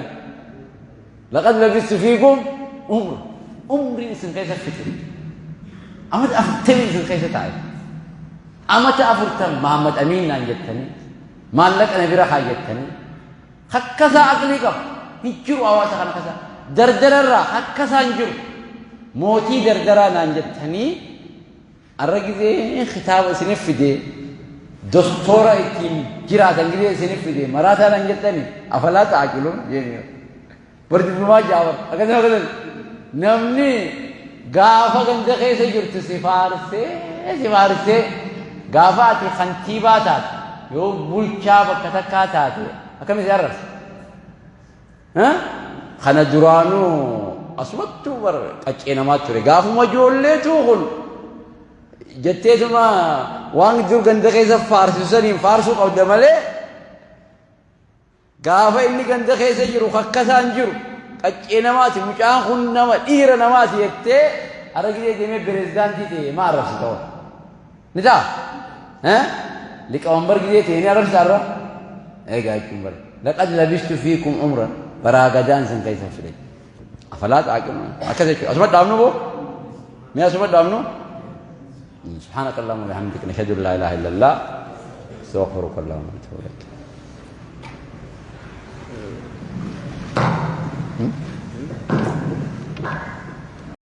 Laqad labistu fiikum umra, umrii isin keessa fixe, amata 40 isin keessa taa'e, amata 40 Muhammad Amiin naan jettanii, maallaqa na bira kaayyattanii, hakkasaa aqlii qabu hin jiru hawaasa kana keessa dardararraa hakkasaa hin jiru mootii dardaraa naan jettanii. Arra gizee kitaaba isinif fide, dostoora ittiin jiraatan gizee isinif fide, maraataadhaan jettani afalaa ta'aqiluun jeeni. Bar dubbimaa jaabar akkasuma akkasuma namni gaafa ganda keessa jirtu si faarsee si faarsee gaafa ati kantiibaa taate yoo bulchaa bakka takkaa taate akkami si arrabsa? Kana duraanuu asumattuu bar qaccee namaa ture. Gaafuma ijoolleetu kun jetteetuma waan dur ganda keessa faarsisu saniin faarsuu qabda malee gaafa inni ganda keessa jiru kakkasaan jiru qaccee namaati mucaan kun nama dhiira namaati jettee har'a gidee deemee pirezidaantii ta'e maa arrabsita hoo? Ni ta'a? Liqawanbar gidee ta'e ni arrabsita har'a? Eegaa jechuun bara. Laqad labistu fiikum umran baraa gadaan isin keessa fide. Afalaa xaaqiluun akkas jechuudha. Asuma dhaabnu boo? Mee asuma dhaabnu? سبحانك اللهم وبحمدك نشهد ان لا اله الا الله استغفرك اللهم واتوب اليك.